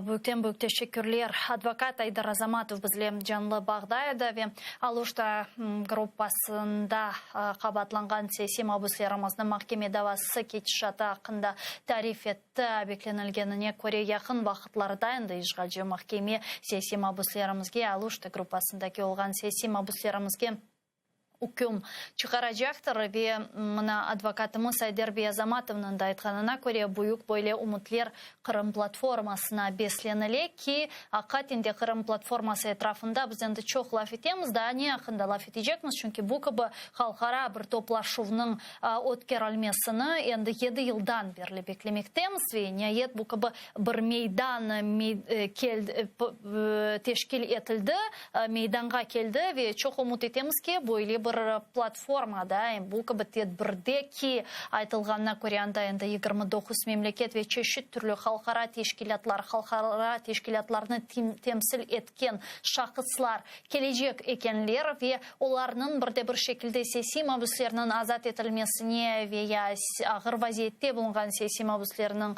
büyükten büyük teşekkürler. Advokat Ayder Azamatov bizle canlı bağda edi ve Aluşta gruppasında qabaatlanğan siyasiy mabüslerimizniñ mahkeme davası ketişatı aqqında tarif etti. Beklenilgenine köre yaqın vaqıtlarda endi işğalci mahkeme siyasiy mabüslerimizge Aluşta gruppasındaki olğan siyasiy mabüslerimizge üküm çıqaracaqtır ve mına advokatımız Ayder bey Azamatovnıñ da aytqanına köre büyük böyle ümütler Qırım platformasına beslenile ki, aqiqaten de Qırım platforması etrafında biz endi çoq laf etemiz, daa ne aqqında laf etecekmiz, çünki bu kibi halqara bir toplaşuvnıñ ötkerilmesini endi yedi yıldan berli beklemektemiz ve niayet bu kibi bir meydan teşkil etildi, meydanğa keldi ve çoq ümüt etemiz ki, böyle bir platformada, bu kibi tedbirde ki, aytılğanına köre, anda endi 29 memleket ve çeşit türlü halqara teşkilâtlar, halqara teşkilâtlarnı temsil etken şahıslar kelecek ekenler ve olarnıñ bir de bir şekilde siyasiy mabüslerniñ azat etilmesine ve ya ağır vaziyette bulunğan siyasiy mabüslerniñ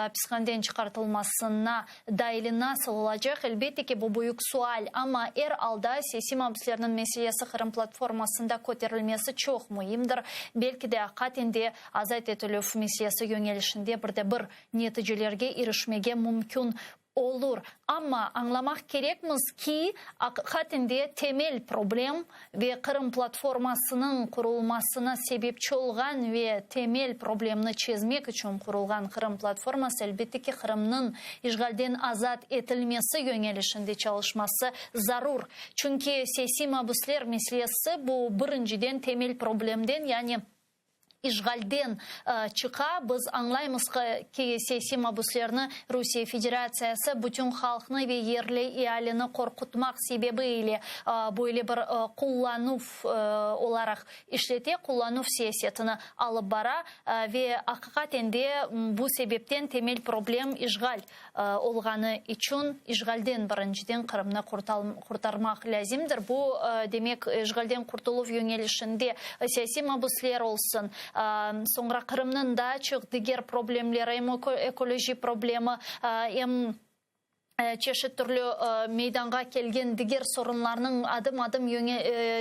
apishaneden çıqartılmasına daili nasıl olacaq, elbette ki, bu büyük sual, amma er alda siyasiy mabüslerniñ meselesi Qırım platformasında köterilmesi çoq müimdir, belki de aqiqaten de azat etilüv meselesi yöñelişinde bir de bir neticelerge irişmege mümkün olur. Amma añlamaq kerekmiz ki, aqiqaten de temel problem ve Qırım platformasınıñ qurulmasına sebepçi olğan ve temel problemni çezmek içün qurulğan Qırım platforması, elbette ki, Qırımnıñ işğalden azat etilmesi yöñelişinde çalışması zarur. Çünki siyasiy mabüsler meselesi bu birinciden temel problemden, yani. İşğalden çıqa. Biz añlaymız ki, siyasiy mabüslerni Rusiye Federatsiyası bütün halqnı ve yerli ealini qorqutmaq sebebi ile böyle bir qullanuv olaraq işlete, qullanuv siyasetini alıp bara ve aqiqaten de bu sebepten temel problem işğal olğanı içün işğalden birinciden Qırımnı qurtarmaq lâzimdir. Bu, demek, işğalden qurtuluv yöñelişinde siyasiy mabüsler olsun, soñra Qırımnıñ daa çoq diger problemleri, em ekoloji problemi, em çeşit türlü meydanğa kelgen diger sorunlarnıñ adım-adım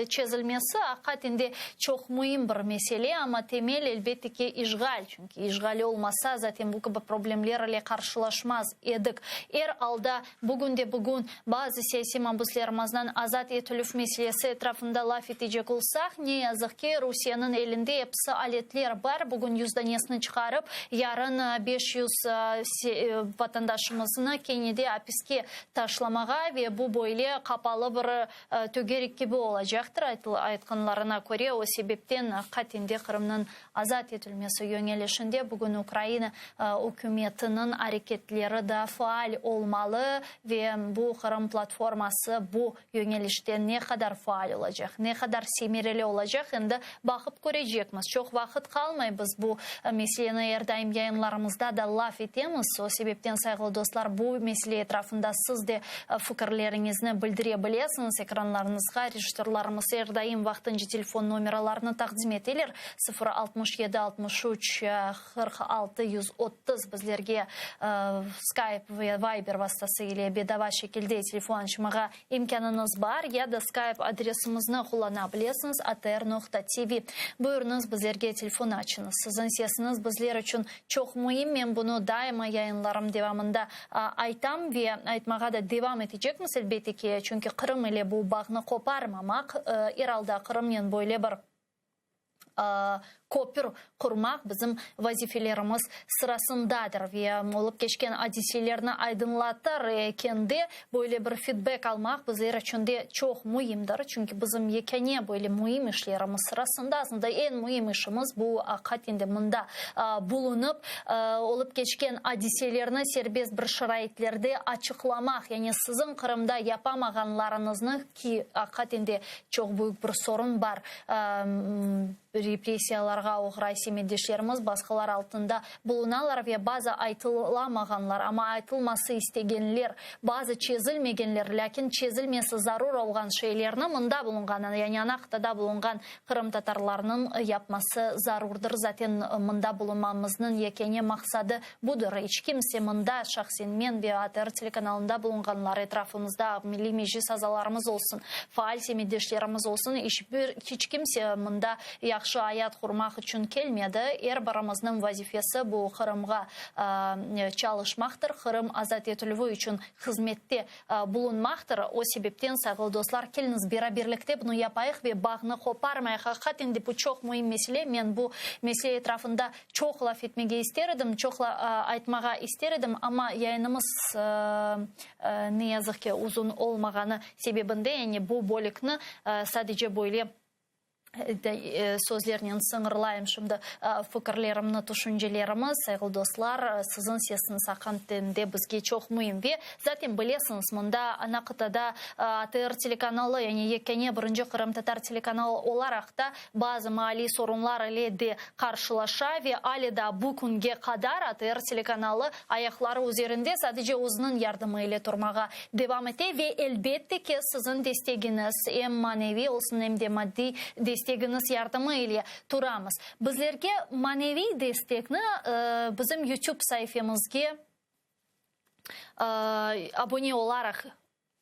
çezilmesi aqiqaten de çoq müim bir mesele, amma temel, elbette ki, işğal. Çünki işğal olmasa, zaten bu kibi problemler ile qarşılaşmaz edik. Er alda, bugün de bugün bazı siyasiy mabüslerimizniñ azat etilüv meselesi etrafında laf etecek olsaq, ne yazıq ki, Rusiyeniñ elinde episi aletler bar, bugün yüz danesini çıqarıp, yarın 500 vatandaşımıznı kene de apiske taşlamağa ve bu böyle qapalı bir tögerik kibi olacaqtır, aytqanlarına köre, o sebepten aqiqaten de Qırımnıñ azat etilmesi yöñelişinde bugün Ukraina ükümetiniñ areketleri daa faal olmalı ve bu Qırım platforması bu yöñelişte ne qadar faal olacaq, ne qadar semereli olacaq, endi baqıp körecekmiz. Çoq vaqıt qalmay, biz bu meseleni er daim yayınlarımızda da laf etemiz. O sebepten, sayğılı dostlar, bu mesele etrafında siz de fikirleriñizni bildire bilesiñiz. Ekranlarıñızğa rejissörlarımız er daim vaqtınca telefon nomeralarını taqdim eteler. 0 67 63 46 130 bizlerge Skype ve Viber vastası ile bedava şekilde telefon açmağa imkânıñız bar ya da Skype adresimizni qullana bilesiñiz, atr noqta tv. Buyurıñız, bizlerge telefon açıñız. Siziñ sesiñiz bizler içün çoq müim, men bunı daima yayınlarım devamında aytam ve aytmağa da devam etecekmiz, elbette ki, çünki Qırım ile bu bağnı qoparmamaq, er alda Qırımnen böyle bir köpür qurmaq bizim vazifelerimiz sırasındadır ve olıp keçken adiselerni aydınlatır ekende böyle bir fidbek almaq bizler içün de çoq müimdir, çünki bizim yekâne böyle müim işlerimiz sırasında, aslında eñ müim işimiz bu aqiqaten de mında bulunıp olıp keçken adiselerni serbest bir şaraitlerde açıqlamaq, yani siziñ Qırımda yapamağanlarıñıznı, ki aqiqaten de çoq büyük bir sorun bar, repressiyalarğa oğray semetdeşlerimiz basqılar altında bulunalar ve bazı aytılamağanlar, amma aytılması istegenler, bazı çezilmegenler, lâkin çezilmesi zarur olğan şeylerni mında bulunğan, yani ana qıtada bulunğan qırımtatarlarnıñ yapması zarurdır. Zaten mında bulunmamıznıñ yekâne maqsadı budır. İç kimse mında, şahsen men ve ATR telekanalında bulunğanlar, etrafımızda Milliy Meclis azalarımız olsun, faal semetdeşlerimiz olsun, iç bir, hiç kimse mında yahşı ayat qurmaq içün kelmedi. Er birimizniñ vazifesi bu Qırımğa çalışmaqtır, Qırım azat etilüvi içün hızmette bulunmaqtır. O sebepten, sayğılı dostlar, keliñiz beraberlikte bunı yapayıq ve bağnı qoparmayıq. Aqiqaten de bu çoq müim mesele. Men bu mesele etrafında çoq laf etmege ister edim, çoq aytmağa ister edim, amma yayınımız, ne yazıq ki, uzun olmağanı sebebinde, yani bu bölükni sadece böyle sözlernen sıñırlayım şimdi fikirlerimni, tüşüncelerimi. Sayğılı dostlar, siziñ sesiñiz aqiqaten de bizge çoq müim. Ve zaten bilesiñiz, mında ana qıtada ATR telekanalı, yani yekâne birinci qırımtatar telekanalı olaraq da bazı maliy sorunlar ile de qarşılaşa ve ale daa bu künge qadar ATR telekanalı ayaqları üzerinde sadece özüniñ yardımı ile turmağa devam ete ve elbette ki, siziñ destegiñiz, em maneviy olsun, em de maddiy destegiñiz yardımı ile turamız. Bizlerge maneviy destekni bizim YouTube saifemizge abone olaraq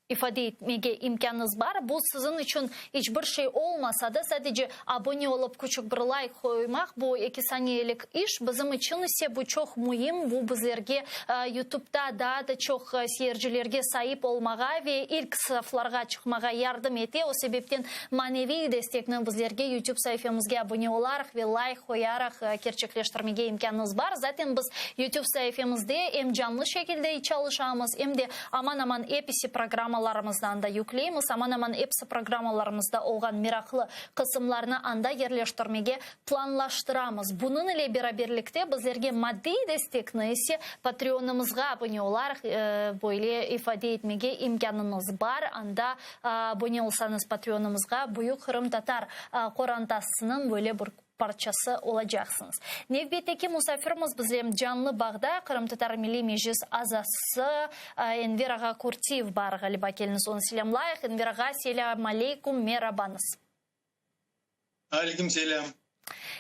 ifade etmege imkânıñız bar. Bu siziñ içün iç bir şey olmasa da, sadece abone olıp küçük bir layk qoymaq, bu eki saniyelik iş. Bizim içün ise bu çoq müim, bu bizlerge YouTubeda daa da çoq seyircilerge saip olmağa ve ilk saflarğa çıqmağa yardım ete. O sebepten maneviy destekni bizlerge YouTube saifemizge abone olaraq ve layk qoyaraq kerçekleştirmege imkânıñız bar. Zaten biz YouTube saifemizde em canlı şekilde çalışamız, em de Aman-aman episi programmalar. programmalarımıznı anda yükleymiz. Aman-aman episi programmalarımızda olğan meraqlı qısımlarnı anda yerleştirmege planlaştıramız. Bunıñ ile beraberlikte bizlerge maddiy destekni ise Patreonımızğa abone olaraq böyle ifade etmege imkânıñız bar. Anda abone olsañız Patreonımızğa büyük qırımtatar qorantasınıñ böyle bir parçası olacaqsıñız. Nevbetteki musafirimiz bizlem canlı bağda Qırımtatar Milliy Meclis azası Enver ağa Kurtiyev bar ğaliba. Keliñiz onı selâmlayıq. Enver ağa, selâm aleykum, merabañız. Aleyküm selâm.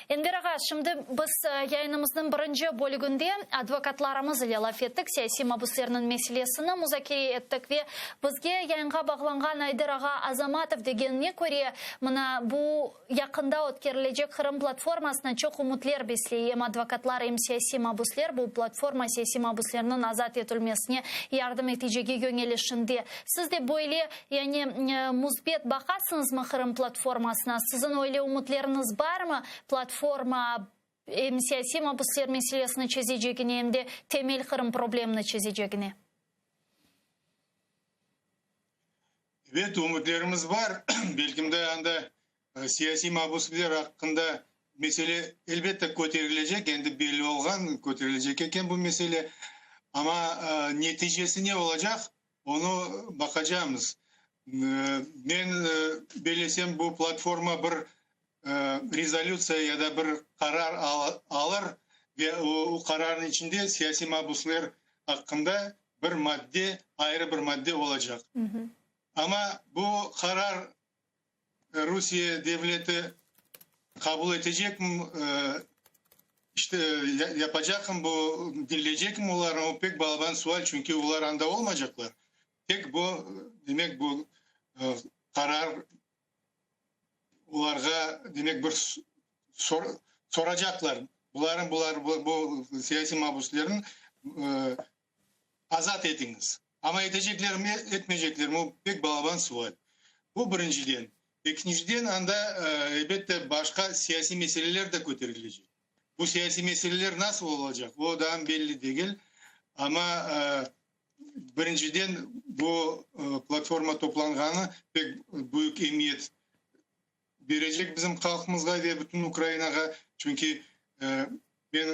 Enver ağa, şimdi biz yayınımıznıñ birinci bölüginde advokatlarımız ile laf ettik, siyasiy mabüslerniñ meselesini muzakere ettik ve bizge yayınğa bağlanğan Ayder ağa Azamatov degenine köre, mına bu yaqında ötkerilecek Qırım platformasına çoq ümütler besley em advokatlar, em siyasiy mabüsler. Bu platforma siyasiy mabüslerniñ azat etilmesine yardım etecegi yöñelişinde. Siz de böyle Yani, müsbet baqasıñızmı Qırım platformasına? Siziñ öyle ümütleriñiz barmı, platforma em siyasiy mabüsler meselesini çezecegine, em de temel Qırım problemini çezecegine? Ebet, ümütlerimiz bar. Belkim de anda siyasiy mabüsler aqqında mesele elbette köterilecek, endi belli olğan, köterilecek eken bu mesele. Amma neticesi ne olacaq, Onı baqacamız. Men bellesem, bu platforma bir rezolütsiya ya da bir qarar alır ve o qararnıñ içinde siyasiy mabusler aqqında bir madde, ayrı bir madde olacaq. Amma bu qarar Rusiye devleti qabul etecekmi, işte, yapacaqmı bu, diñleycekmi olarnı, o pek balaban sual, çünki olar anda olmaycaqlar. Tek bu, demek, bu qarar olarğa, demek, bir soracaqlar, buların, bular, bu siyasiy mabüslerniñ azat etiñiz. Amma eteceklermi, etmeyceklermi, o pek balaban sual. Bu birinciden. Ekinciden, anda, elbette, başqa siyasiy meseleler de köterilecek. Bu siyasiy meseleler nasıl olacaq, o daa belli degil. Amma, birinciden, bu platforma toplanğanı pek büyük emiyet berecek bizim halqımızğa ve bütün Ukrainağa, çünki men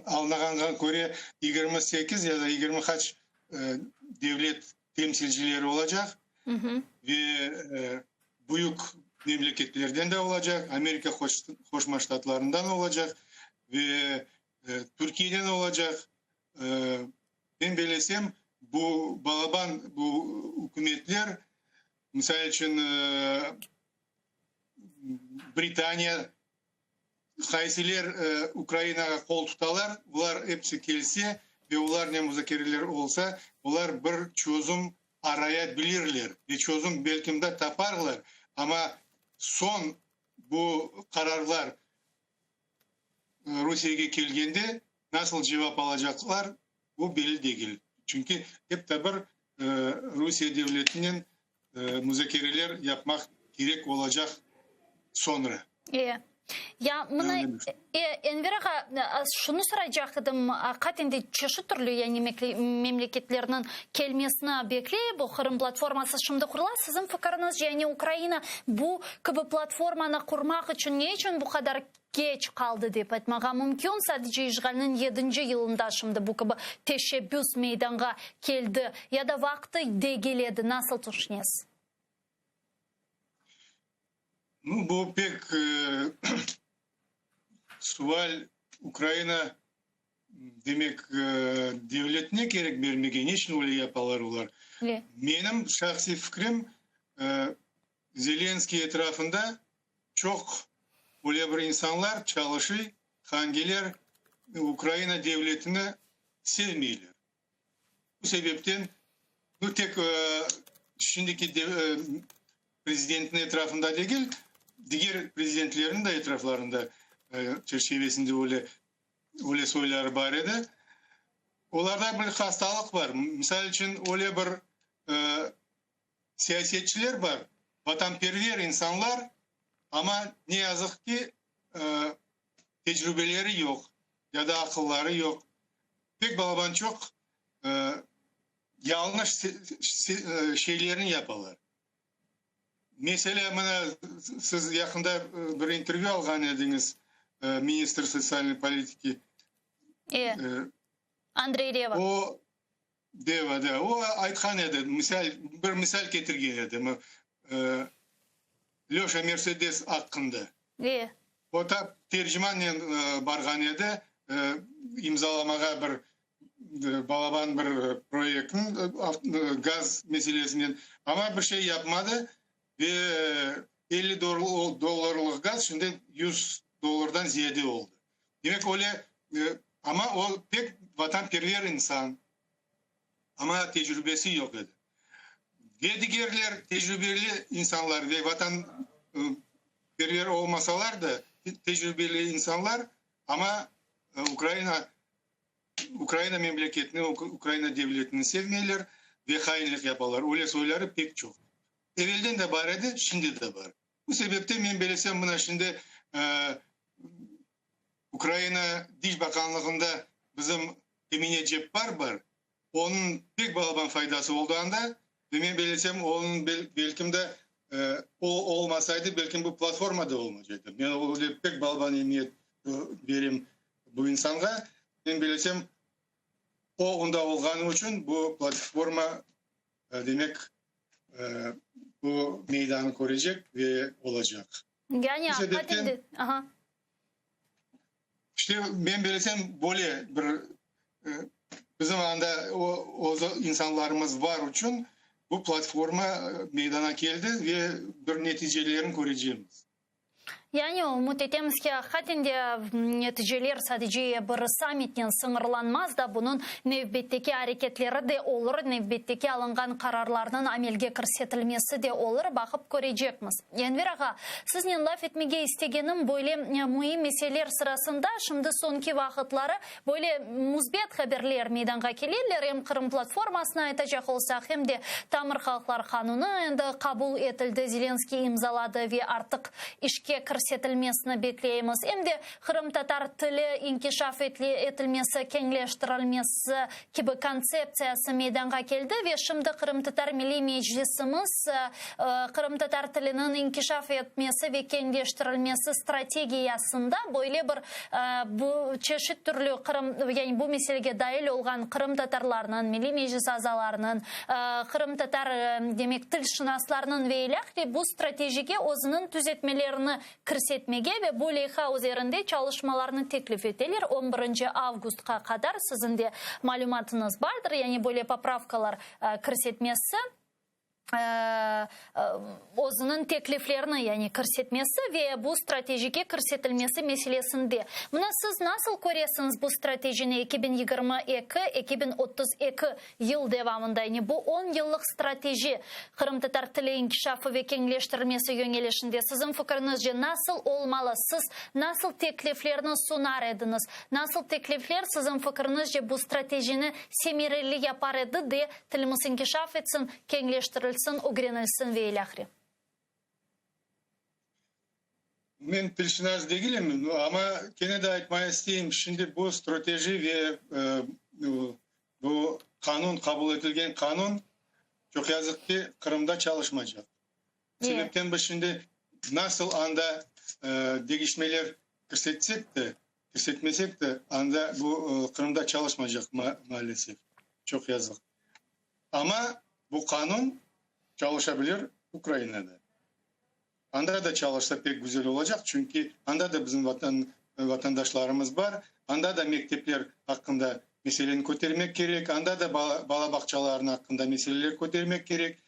añlağanğa köre, 28 ya da yigirmi qaç devlet temsilcileri olacaq ve büyük memleketlerden de olacaq, Amerika Qoşma Ştatlarından olacaq ve Türkiyeden olacaq. Men bellesem, bu balaban bu ükümetler Misal içün, Britaniya, qaysiler Ukrainağa qol tutalar, olar episi kelse ve olarnen muzakereler olsa, olar bir çözüm araya bilirler ve çözüm belkim de taparlar, amma soñ bu qararlar Rusiyege kelgende nasıl cevap alacaqlar, bu belli degil. Çünki ep de bir Rusiye devletinen muzakereler yapmaq kerek olacaq soñra. E. Ya mına, e, Enver ağa, şunı soraycaq edim, aqiqaten de çeşit türlü yani memleketlerniñ kelmesini bekley bu Qırım platforması şimdi qurula. Siziñ fikiriñizce, yani Ukraina bu kibi platformanı qurmaq içün ne içün bu qadar keç qaldı dep aytmağa mümkün? Sadece işğalniñ yedinci yılında şimdi bu kibi teşebbüs meydanğa keldi ya da vaqtı degil edi, nasıl tüşünesiz? Nu, bu pek sual. Ukraina, demek, devletine kerek bermege, ne içün öyle yapalar olar? Menim şahsiy fikrim, Zelenskiy etrafında çoq öyle bir insanlar çalışıy, hangiler Ukraina devletini sevmeyler. Bu sebepten, bu tek şimdiki prezidentniñ etrafında degil, diger prezidentlerniñ de etraflarında çerçivesinde öyle, öyle soyları bar edi. Olarda bir hastalıq bar. Misal içün, öyle bir siyasetçiler bar, vatanperver insanlar, amma ne yazıq ki, tecrübeleri yoq ya da aqılları yoq. Pek balaban çoq. Yañlış şeylerni yapalar. Meselâ, mına, siz yaqında bir intervyü alğan ediñiz ministr sotsialnıy politiki. E, Andrey Reva. O, Deva, da, o aytqan edi, misal, bir misal ketirgen edi, Löşa Mersedes aqqında. E. O ta tercimannen barğan edi, imzalamağa bir balaban bir proyektni, gaz meselesinen, amma bir şey yapmadı ve 50 dollarlıq gaz şimdi 100 dollardan ziyade oldı. Demek, öyle, amma o pek vatanperver insan, amma tecrübesi yoq edi. Ve digerler, tecrübeli insanlar ve vatanperver olmasalar da, tecrübeli insanlar, amma Ukraina Ukraina memleketini, Ukraina devletini sevmeyler ve hainlik yapalar. Öyle soyları pek çoq. Evelden de bar edi, şimdi de bar. Bu sebepten men belesem, mına şimdi Ukraina Diş baqanlığında bizim Emine Ceppar bar, onıñ pek balaban faydası oldı anda ve men belesem, onıñ belkim de o olmasaydı, belkim bu platforma da olmaycaq edi. Men öyle pek balaban emiyet berem bu insanğa. Men belesem, o onda olğanı içün bu platforma, demek, bu meydanı körecek ve olacaq. Yani, Bu aqiqaten sebepten de, aha. İşte, men belesem, böyle bir bizim anda o insanlarımız bar içün bu platforma meydana keldi ve bir neticelerini körecekmiz. Yani, ümüt etemiz ki, aqiqaten de neticeler sadece bir sammitnen sıñırlanmaz da, bunıñ nevbetteki areketleri de olur, nevbetteki alınğan qararlarnıñ amelge kirsetilmesi de olur, baqıp körecekmiz. Enver ağa, siznen laf etmege istegenim böyle müim meseleler sırasında şimdi soñki vaqıtları böyle müsbet haberler meydanğa keleler, em Qırım platformasını aytacaq olsaq, em de Tamır halqlar qanunı endi qabul etildi, Zelenskıy imzaladı ve artıq işke kirsetilmesini bekleymiz, em de qırımtatar tili inkişaf etilmesi, keñleştirilmesi kibi kontseptsiyası meydanğa keldi ve şimdi Qırımtatar Milliy Meclisimiz qırımtatar tiliniñ inkişaf etmesi ve keñleştirilmesi strategiyasında böyle bir bu çeşit türlü Qırım, yani bu meselege dail olğan qırımtatarlarnıñ, Milliy Meclis azalarınıñ, qırımtatar, demek, tilşınaslarnıñ ve ilâhre bu stratejige özüniñ tüzetmelerini kirsetmege ve bu leyha üzerinde çalışmalarnı teklif eteler, on birinci avgustqa qadar siziñ de malümatıñız bardır, yani böyle popravkalar kirsetmesi. Özüniñ tekliflerini, yani kirsetmesi ve bu stratejige kirsetilmesi meselesinde. Mına siz nasıl köresiñiz bu stratejini 2022, 2032 yıl devamında, yani bu on yıllıq strateji qırımtatar tili inkişafı ve keñleştirilmesi yöñelişinde siziñ fikriñizce nasıl olmalı, siz nasıl tekliflerni sunar ediñiz, nasıl teklifler siziñ fikriñizce bu stratejini semereli yapar edi de Tilimiz inkişaf etsin, keñleştirilsin, ögrenilsin ve ilâhre. Men tilşınas degilim, amma kene de aytmağa isteyim, şimdi bu strateji ve bu qanun, qabul etilgen qanun, çoq yazıq ki, Qırımda çalışmaycaq. Sebepten biz şimdi nasıl anda deñişmeler kirsetsek de, kirsetmesek de, anda bu Qırımda çalışmaycaq maalesef. Çoq yazıq. Amma bu qanun çalışa bilir Ukrainada. Anda da çalışsa pek güzel olacaq, çünki anda da bizim vatan vatandaşlarımız bar, anda da mektepler aqqında meseleni kötermek kerek, anda da bala bağçalarınıñ aqqında meseleler kötermek kerek.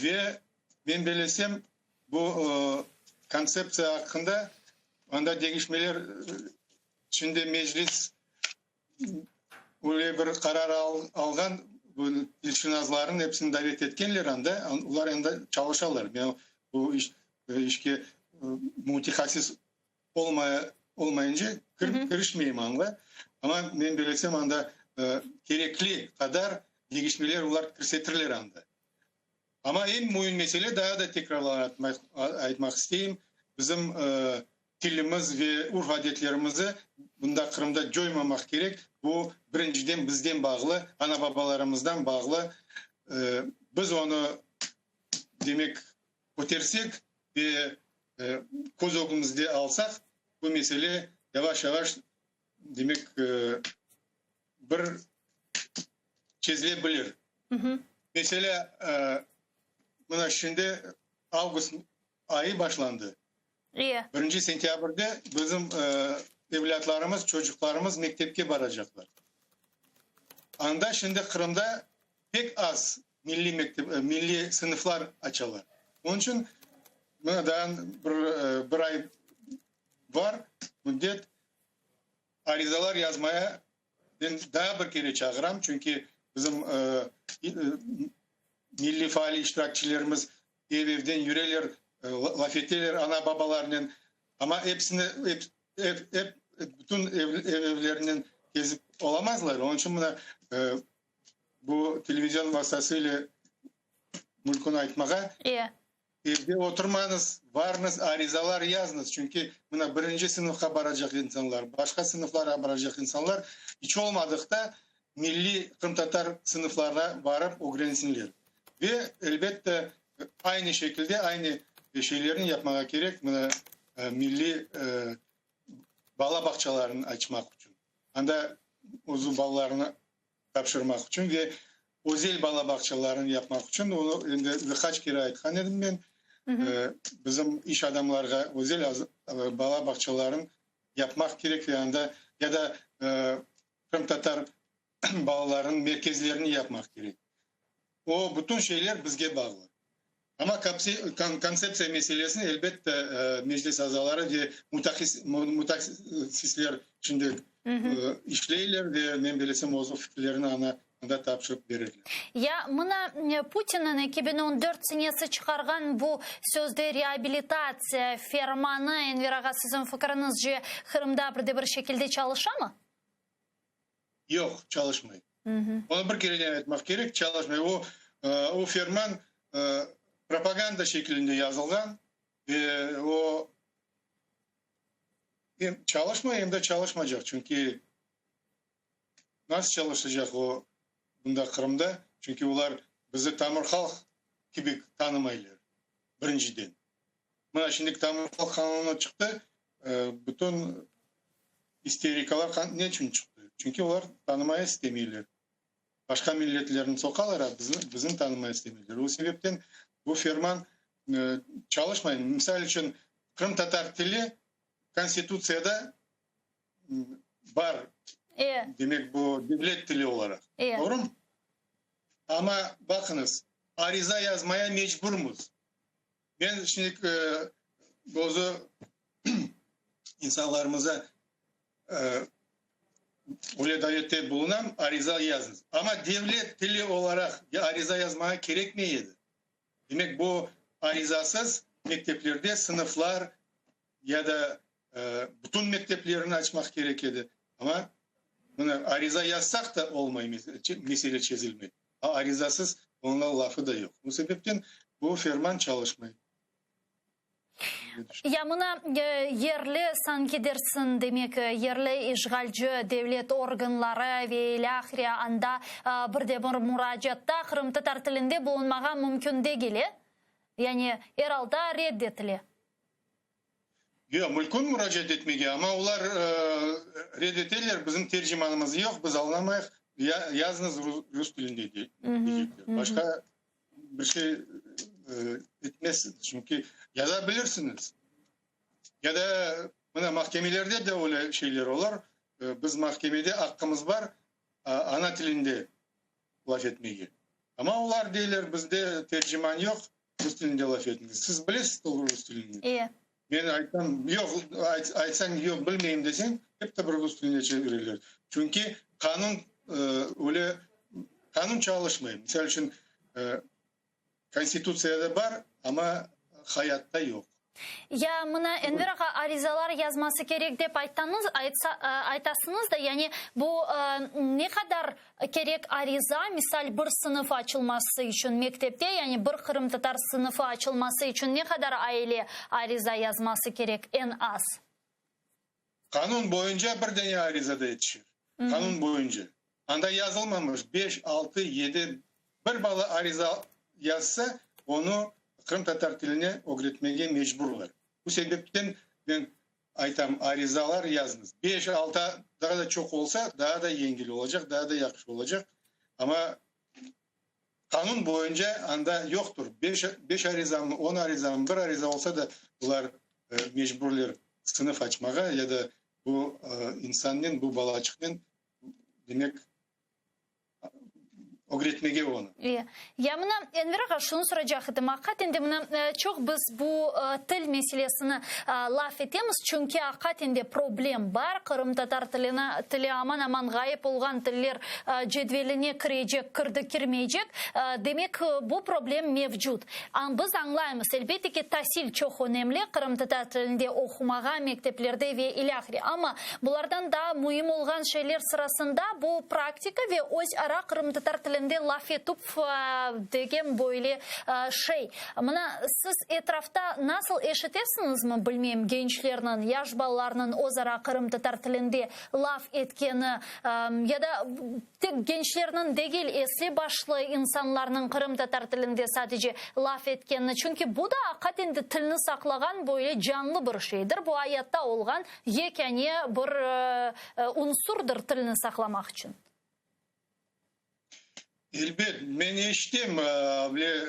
Ve men belesem, bu kontseptsiya aqqında anda deñişmeler, şimdi Meclis öyle bir qarar alğan, bu tilşınaslarnıñ episini davet etkenler anda, olar endi çalışalar. Men bu işke mütehassıs olmayınca kirişmeyim anda, amma men belesem, anda kerekli qadar deñişmeler olar kirsetirler anda. Amma eñ müim mesele, daa da tekrarlar aytmaq isteyim, bizim tilimiz ve urf-adetlerimizi. bunda Qırımda coymamaq kerek. Bu, birinciden, bizden bağlı, ana-babalarımızdan bağlı. Biz onı, demek, kötersek ve köz ögümizde alsaq, bu mesele yavaş-yavaş, demek, bir çezile bilir. Meselâ, mına şimdi avgust ayı başlandı. Birinci sentâbrde bizim evlâtlarımız, çocuqlarımız mektepke baracaqlar. Anda şimdi Qırımda pek az milliy mektep, milliy sınıflar açalar. Onıñ içün mına daa bir, bir ay bar müddet, arizalar yazmaya men daa bir kere çağıram, çünki bizim milliy faal iştirakçilerimiz ev-evden yüreler, laf eteler ana-babalarnen, amma episini, ep, ep, ep, bütün ev-evlerinen kezip olamazlar. Onıñ içün mına bu televizion vastası ile mümkün aytmağa. Evde oturmañız, varıñız, arizalar yazıñız, çünki mına birinci sınıfqa baracaq insanlar, başqa sınıflarğa baracaq insanlar iç olmadıqta milliy qırımtatar sınıflarına barıp ögrensinler. Ve, elbette, aynı şekilde, aynı şeylerni yapmağa kerek mına milliy bala bağçalarını açmaq içün. Anda özü balalarını tapşırmaq içün ve özel bala bağçalarını yapmaq içün, onı endi bir qaç kere aytqan edim men, bizim iş adamlarğa özel bala bağçalarını yapmaq kerek ve anda ya da qırımtatar balalarınıñ merkezlerini yapmaq kerek. O bütün şeyler bizge bağlı. Amma kontseptsiya meselesini, elbette, Meclis azaları ve mütehassisler şimdi işleyler ve men bilesem, öz fikirlerini ana anda tapşırıp berirler. Ya mına Putinniñ 2014 senesi çıqarğan bu sözde reabilitatsiya fermanı, Enver ağa, siziñ fikiriñizce, Qırımda bir de bir şekilde çalışamı? Yoq, çalışmay. Onı bir kereden aytmaq kerek, çalışmay. O, o ferman propaganda şekilinde yazılğan ve o em çalışmay, em de çalışmaycaq. Çünki nasıl çalışacaq o bunda Qırımda? Çünki olar bizi tamır halq kibi tanımaylar, birinciden. Mına şimdi tamır halq qanunı çıqtı, bütün isterikalar ne içün çıqtı? Çünki olar tanımaya istemeyler. Başqa milletlerni soqalar, a bizni, bizni tanımaya istemeyler. O sebepten bu ferman çalışmay. Misal içün, qırımtatar tili Konstitutsiyada bar, demek bu devlet tili olaraq. Doğrumı? Amma baqıñız, ariza yazmaya mecburmız. Men şimdi özü insanlarımıza öyle davette bulunam, ariza yazıñız. Amma devlet tili olaraq ariza yazmağa kerekmey edi. Demek, bu arizasız mekteplerde sınıflar ya da bütün mekteplerni açmaq kerek edi. Amma mına ariza yazsaq da olmay, mesele çezilmey. Arizasız onunla lafı da yoq. Bu sebepten bu ferman çalışmay. Ya mına yerli, sanki dersiñ, demek, yerli işğalci devlet organları ve ilâhre anda bir de bir muracaatta qırımtatar tilinde bulunmağa mümkün degil, e? Yani er alda red etile. Yoq, mülkün muracaat etmege, amma olar red eteler, bizim tercimanımız yoq, biz añlamayıq, yazıñız rus tilinde deycekler. Başqa bir şey etmezsiñiz, çünki yaza bilirsiñiz. Ya da mına mahkemelerde de öyle şeyler olur, biz mahkemede aqqımız bar ana tilinde laf etmege. Amma olar deyler, bizde terciman yoq, rus tilinde laf etiñiz. Siz bilesiz rus tilini? E. Men aytsam, yoq, aytsañ, yoq, bilmeyim deseñ, hep de bir rus tiline çevirirler. Çünki qanun öyle, qanun çalışmay. Misal içün, Konstitutsiyada bar, amma hayatta yoq. Ya mına Enver ağa arizalar yazması kerek dep ayttanız, aytsa, aytasıñız da, yani bu ne qadar kerek ariza, misal bir sınıf açılması içün mektepte, yani bir qırımtatar sınıfı açılması içün ne qadar aile ariza yazması kerek eñ az? Qanun boyunca bir dane ariza da yetişir. Qanun boyunca. Anda yazılmamış, beş, altı, yedi, bir bala ariza yazsa, onı qırımtatar tiline ögretmege mecburlar. Bu sebepten men aytam, arizalar yazıñız. Beş, altı, daa da çoq olsa, daa da yengil olacaq, daa da yahşı olacaq. Amma qanun boyunca anda yoqtır. Beş, beş arizamı, on arizamı, bir ariza olsa da, bular mecburler sınıf açmağa ya da bu insannen, bu balaçıqnen, demek, ögretmege onı. E. Ya mına, Enver ağa, şunı soracaq edim, aqiqaten de mına çoq biz bu til meselesini laf etemiz, çünki aqiqaten de problem bar, qırımtatar tilini, tili aman-aman ğayıp olğan tiller cedveline kirecek, kirdi, kirmeycek, demek, bu problem mevcut. Biz añlaymız, elbette ki, tasil çoq önemli, qırımtatar tilinde oqumağa, mekteplerde ve ilâhre, amma bulardan daa müim olğan şeyler sırasında bu praktika ve öz ara qırımtatar tilinde laf etüv degen böyle şey. Mına, siz etrafta nasıl eşitesiñizmi, bilmeyim, gençlerniñ, yaş balalarnıñ öz ara qırımtatar tilinde laf etkeni ya da Tek gençlerniñ degil, esli-başlı insanlarnıñ qırımtatar tilinde sadece laf etkenini, çünki bu da aqiqaten de tilni saqlağan böyle canlı bir şeydir, bu ayatta olğan yekâne bir unsurdır tilni saqlamaq içün. Elbet, men eşitem, böyle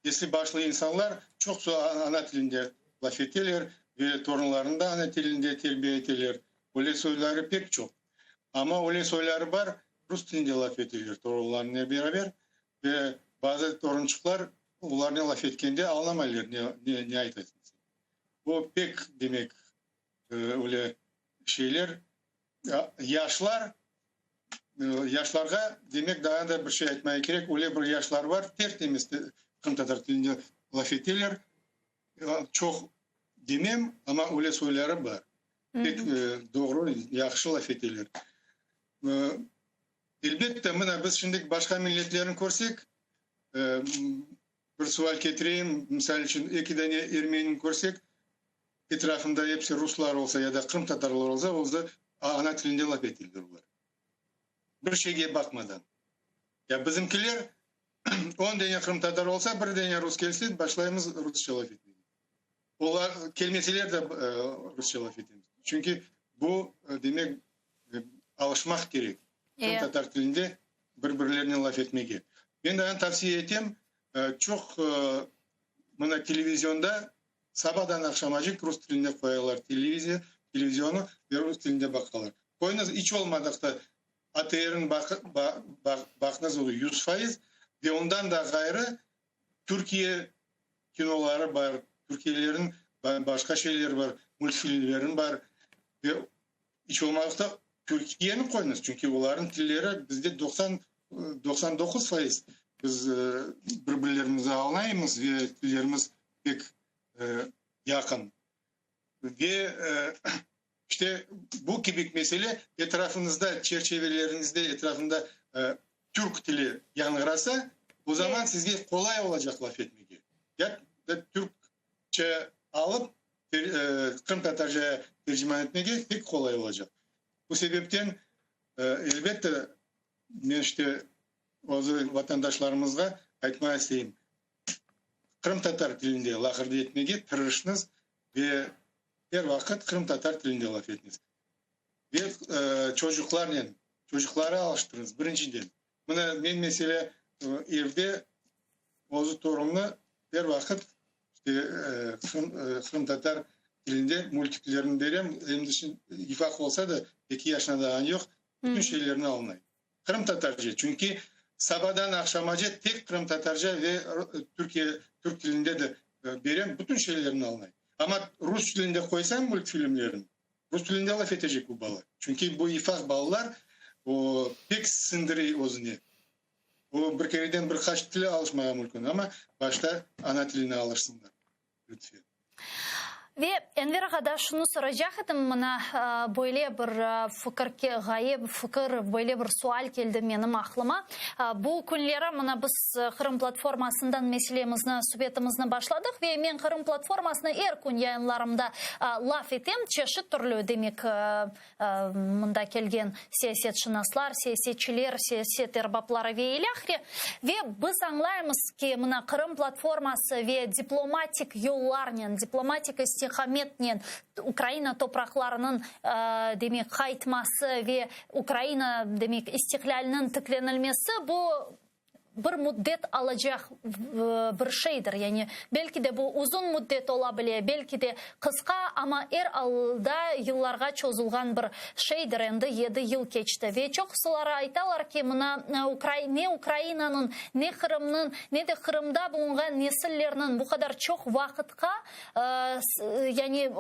esli-başlı insanlar çoqsu ana tilinde laf eteler ve torunlarını da ana tilinde terbiye eteler. Öyle soyları pek çoq. Amma öyle soyları bar, rus tilinde laf eteler torunlarınen beraber ve bazı torunçıqlar olarnen laf etkende añlamaylar ne, ne aytasıñ sen. Bu pek, demek, öyle şeyler. Yaşlar, yaşlarğa, demek, daa da bir şey aytmaya kerek, öyle bir yaşlar bar, tertemiz qırımtatar tilinde laf eteler, çoq demem, amma öyle soyları bar. Pek doğru, yahşı laf eteler. Elbette, mına biz şimdi başqa milletlerni körsek, bir sual ketireyim, misal içün, eki dane ermenini körsek, etrafında episi ruslar olsa ya da qırımtatarlar olsa, olsa ana tilinde laf eteler olar. Bir şeyge baqmadan. Ya bizimkiler on dane qırımtatar olsa, bir dane rus kelse, başlaymız rusça laf etmege. Olar kelmeseler de rusça laf etemiz. Çünki bu, demek, alışmaq kerek. Qırımtatar tilinde bir-birlerinen laf etmege. Men daa tavsiye etem, çoq mına televizionda sabadan aqşamacıq rus tilinde qoyalar televiziya, televizionı ve rus tilinde baqalar. Qoyuñız, iç olmadıqta ATR-ni baqıñız, o 100%, ve ondan da ğayrı Türkiye kinoları bar, türkiyelerin başqa şeyleri bar, multfilmleri bar. Ve iç olmazsa Türkiyeni qoyuñız, çünki olarnıñ tilleri bizde 90, 99% biz bir-birlerimizni añlaymız ve tillerimiz pek yaqın. Ve işte bu kibi mesele etrafıñızda, çerçeveleriñizde, etrafında türk tili yañğırasa, o zaman sizge qolay olacaq laf etmege. Ya da türkçe alıp, qırımtatarcaya terciman etmege pek qolay olacaq. Bu sebepten, elbette, men işte özü vatandaşlarımızğa aytmağa isteyim, qırımtatar tilinde laqırdı etmege tırışıñız ve er vaqıt qırımtatar tilinde laf etiñiz. Ve çocuqlarnen, çocuqları alıştırıñız, birinciden. Mına men, meselâ, evde özü torunımnı er vaqıt işte qırımtatar tilinde multiklerini berem, endi şimdi ufaq olsa da, eki yaşına daa yoq, bütün şeylerni añlay. Qırımtatarca, çünki sabadan aqşamace tek qırımtatarca ve Türkiye, türk tilinde de berem, bütün şeylerni añlay. Amma rus tilinde qoysam multfilmlerini, rus tilinde laf etecek bu bala. Çünki bu ifaq balalar, o, pek siñdire özüne. O, bir kereden bir qaç til alışmağa mümkün, amma başta ana tiline alışsınlar, lütfen. Ve Enver ağa da şunı soracaq edim, mına böyle bir fikir, ğaye, fikir, böyle bir sual keldi menim aqlıma. Bu künleri mına biz Qırım platformasından meselemizni, subetimizni başladıq ve men Qırım platformasını er kün yayınlarımda laf etem, çeşit türlü, demek, Mında kelgen siyasetşınaslar, siyasetçiler, siyaset erbapları ve ilâhre. Ve biz añlaymız ki, mına Qırım platforması ve diplomatik yollarnen, diplomatik istiqametnen Ukraina topraqlarınıñ, demek, qaytması ve Ukraina, demek, istiqlâliniñ tiklenilmesi, bu, bir müddet alacaq bir şeydir. Yani belki de bu uzun müddet ola bile, belki de qısqa, amma er alda yıllarğa çozulğan bir şeydir. Endi yedi yıl keçti ve çoqusıları aytalar ki, mına ne Ukrainanıñ, ne Qırımnıñ, ne de Qırımda bulunğan nesillerniñ bu qadar çoq vaqıtqa, yani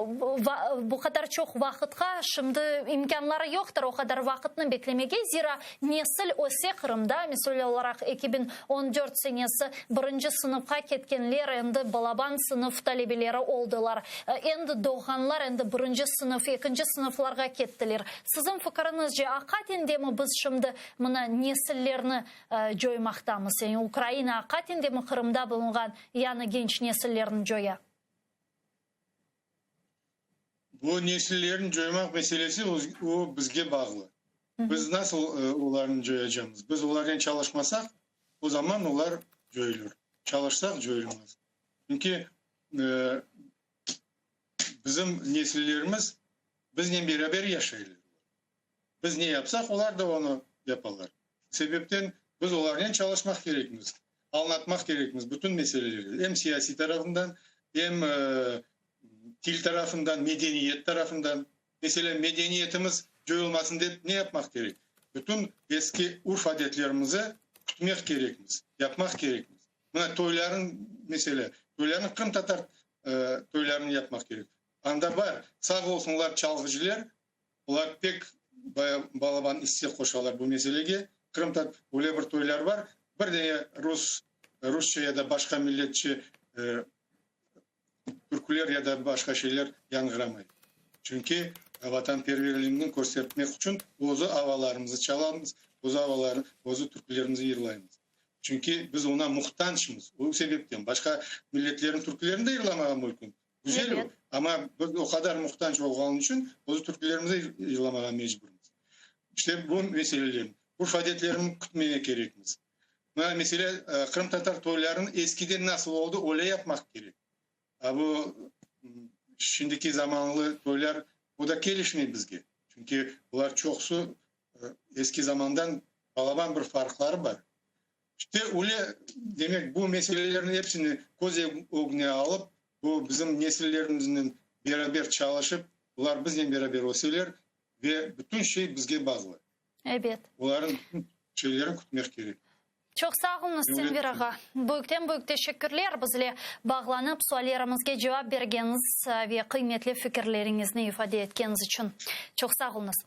bu qadar çoq vaqıtqa şimdi imkânları yoqtır o qadar vaqıtnı beklemege, zira nesil öse Qırımda, misal olaraq, 2014 senesi birinci sınıfqa ketkenler endi balaban sınıf talebeleri oldılar, endi doğğanlar endi birinci sınıf, ekinci sınıflarğa kettiler. Siziñ fikiriñizce, aqaten demi biz şimdi mına nesillerni coymaqtamız, yani Ukraina aqaten demi Qırımda bulunğan Yañı genç nesillerni coya. Bu nesillerni coymaq meselesi o bizge bağlı. Biz nasıl olarnı coyacamız? Biz olarnen çalışmasaq, o zaman olar coyulır. Çalışsaq, coyulmaz. Çünki bizim nesillerimiz biznen beraber yaşaylar. Biz ne yapsaq, olar da onı yapalar. Sebepten biz olarnen çalışmaq kerekmiz, añlatmaq kerekmiz bütün meseleleri, em siyasiy tarafından, em til tarafından, medeniyet tarafından. Meselâ, medeniyetimiz coyulmasın dep ne yapmaq kerek? Bütün eski urf-adetlerimizi kütmek kerekmiz, yapmaq kerekmiz. Mına toyların, meselâ, toylarnı qırımtatar toylarını yapmaq kerek. Anda bar, sağ olsunlar çalğıcılar, Olar pek balaban isse qoşalar bu meselege. Qırımtat öyle bir toylar bar, bir dene rus, rusça ya da başqa milletçe türküler ya da başqa şeyler yañğıramay. Çünki vatanperverligini köstertmek içün özü avalarımızı çalamız, özü avaları, özü türkülerimizi yırlaymız. Çünki biz oña muhtaçmız. O sebepten başqa milletlerniñ türkülerini de yırlamağa mümkün. Güzel o, amma biz o qadar muhtac olğanı içün öz türkülerimizni yırlamağa mecburmız. İşte bu meseleler, urf-adetlerni kütmege kerekmiz. Mına, mesele, qırımtatar toylarını eskiden nasıl oldı, öyle yapmaq kerek. A bu şimdiki zamanlı toylar, o da kelişmey bizge. Çünki olar çoqusı eski zamandan balaban bir farqları bar. İşte öyle, demek, bu meselelerniñ hepsini köz ögüne alıp, bu bizim nesillerimiznen beraber çalışıp, olar biznen beraber öseler ve bütün şey bizge bağlı. Ebet. Olarnıñ bütün şeylerini kütmek kerek. Çoq sağ oluñız, Enver ağa. Büyükten-büyük teşekkürler bizle bağlanıp, suallerimizge cevap bergeniñiz ve qıymetli fikirleriñizni ifade etkeniñiz içün. Çoq sağ oluñız.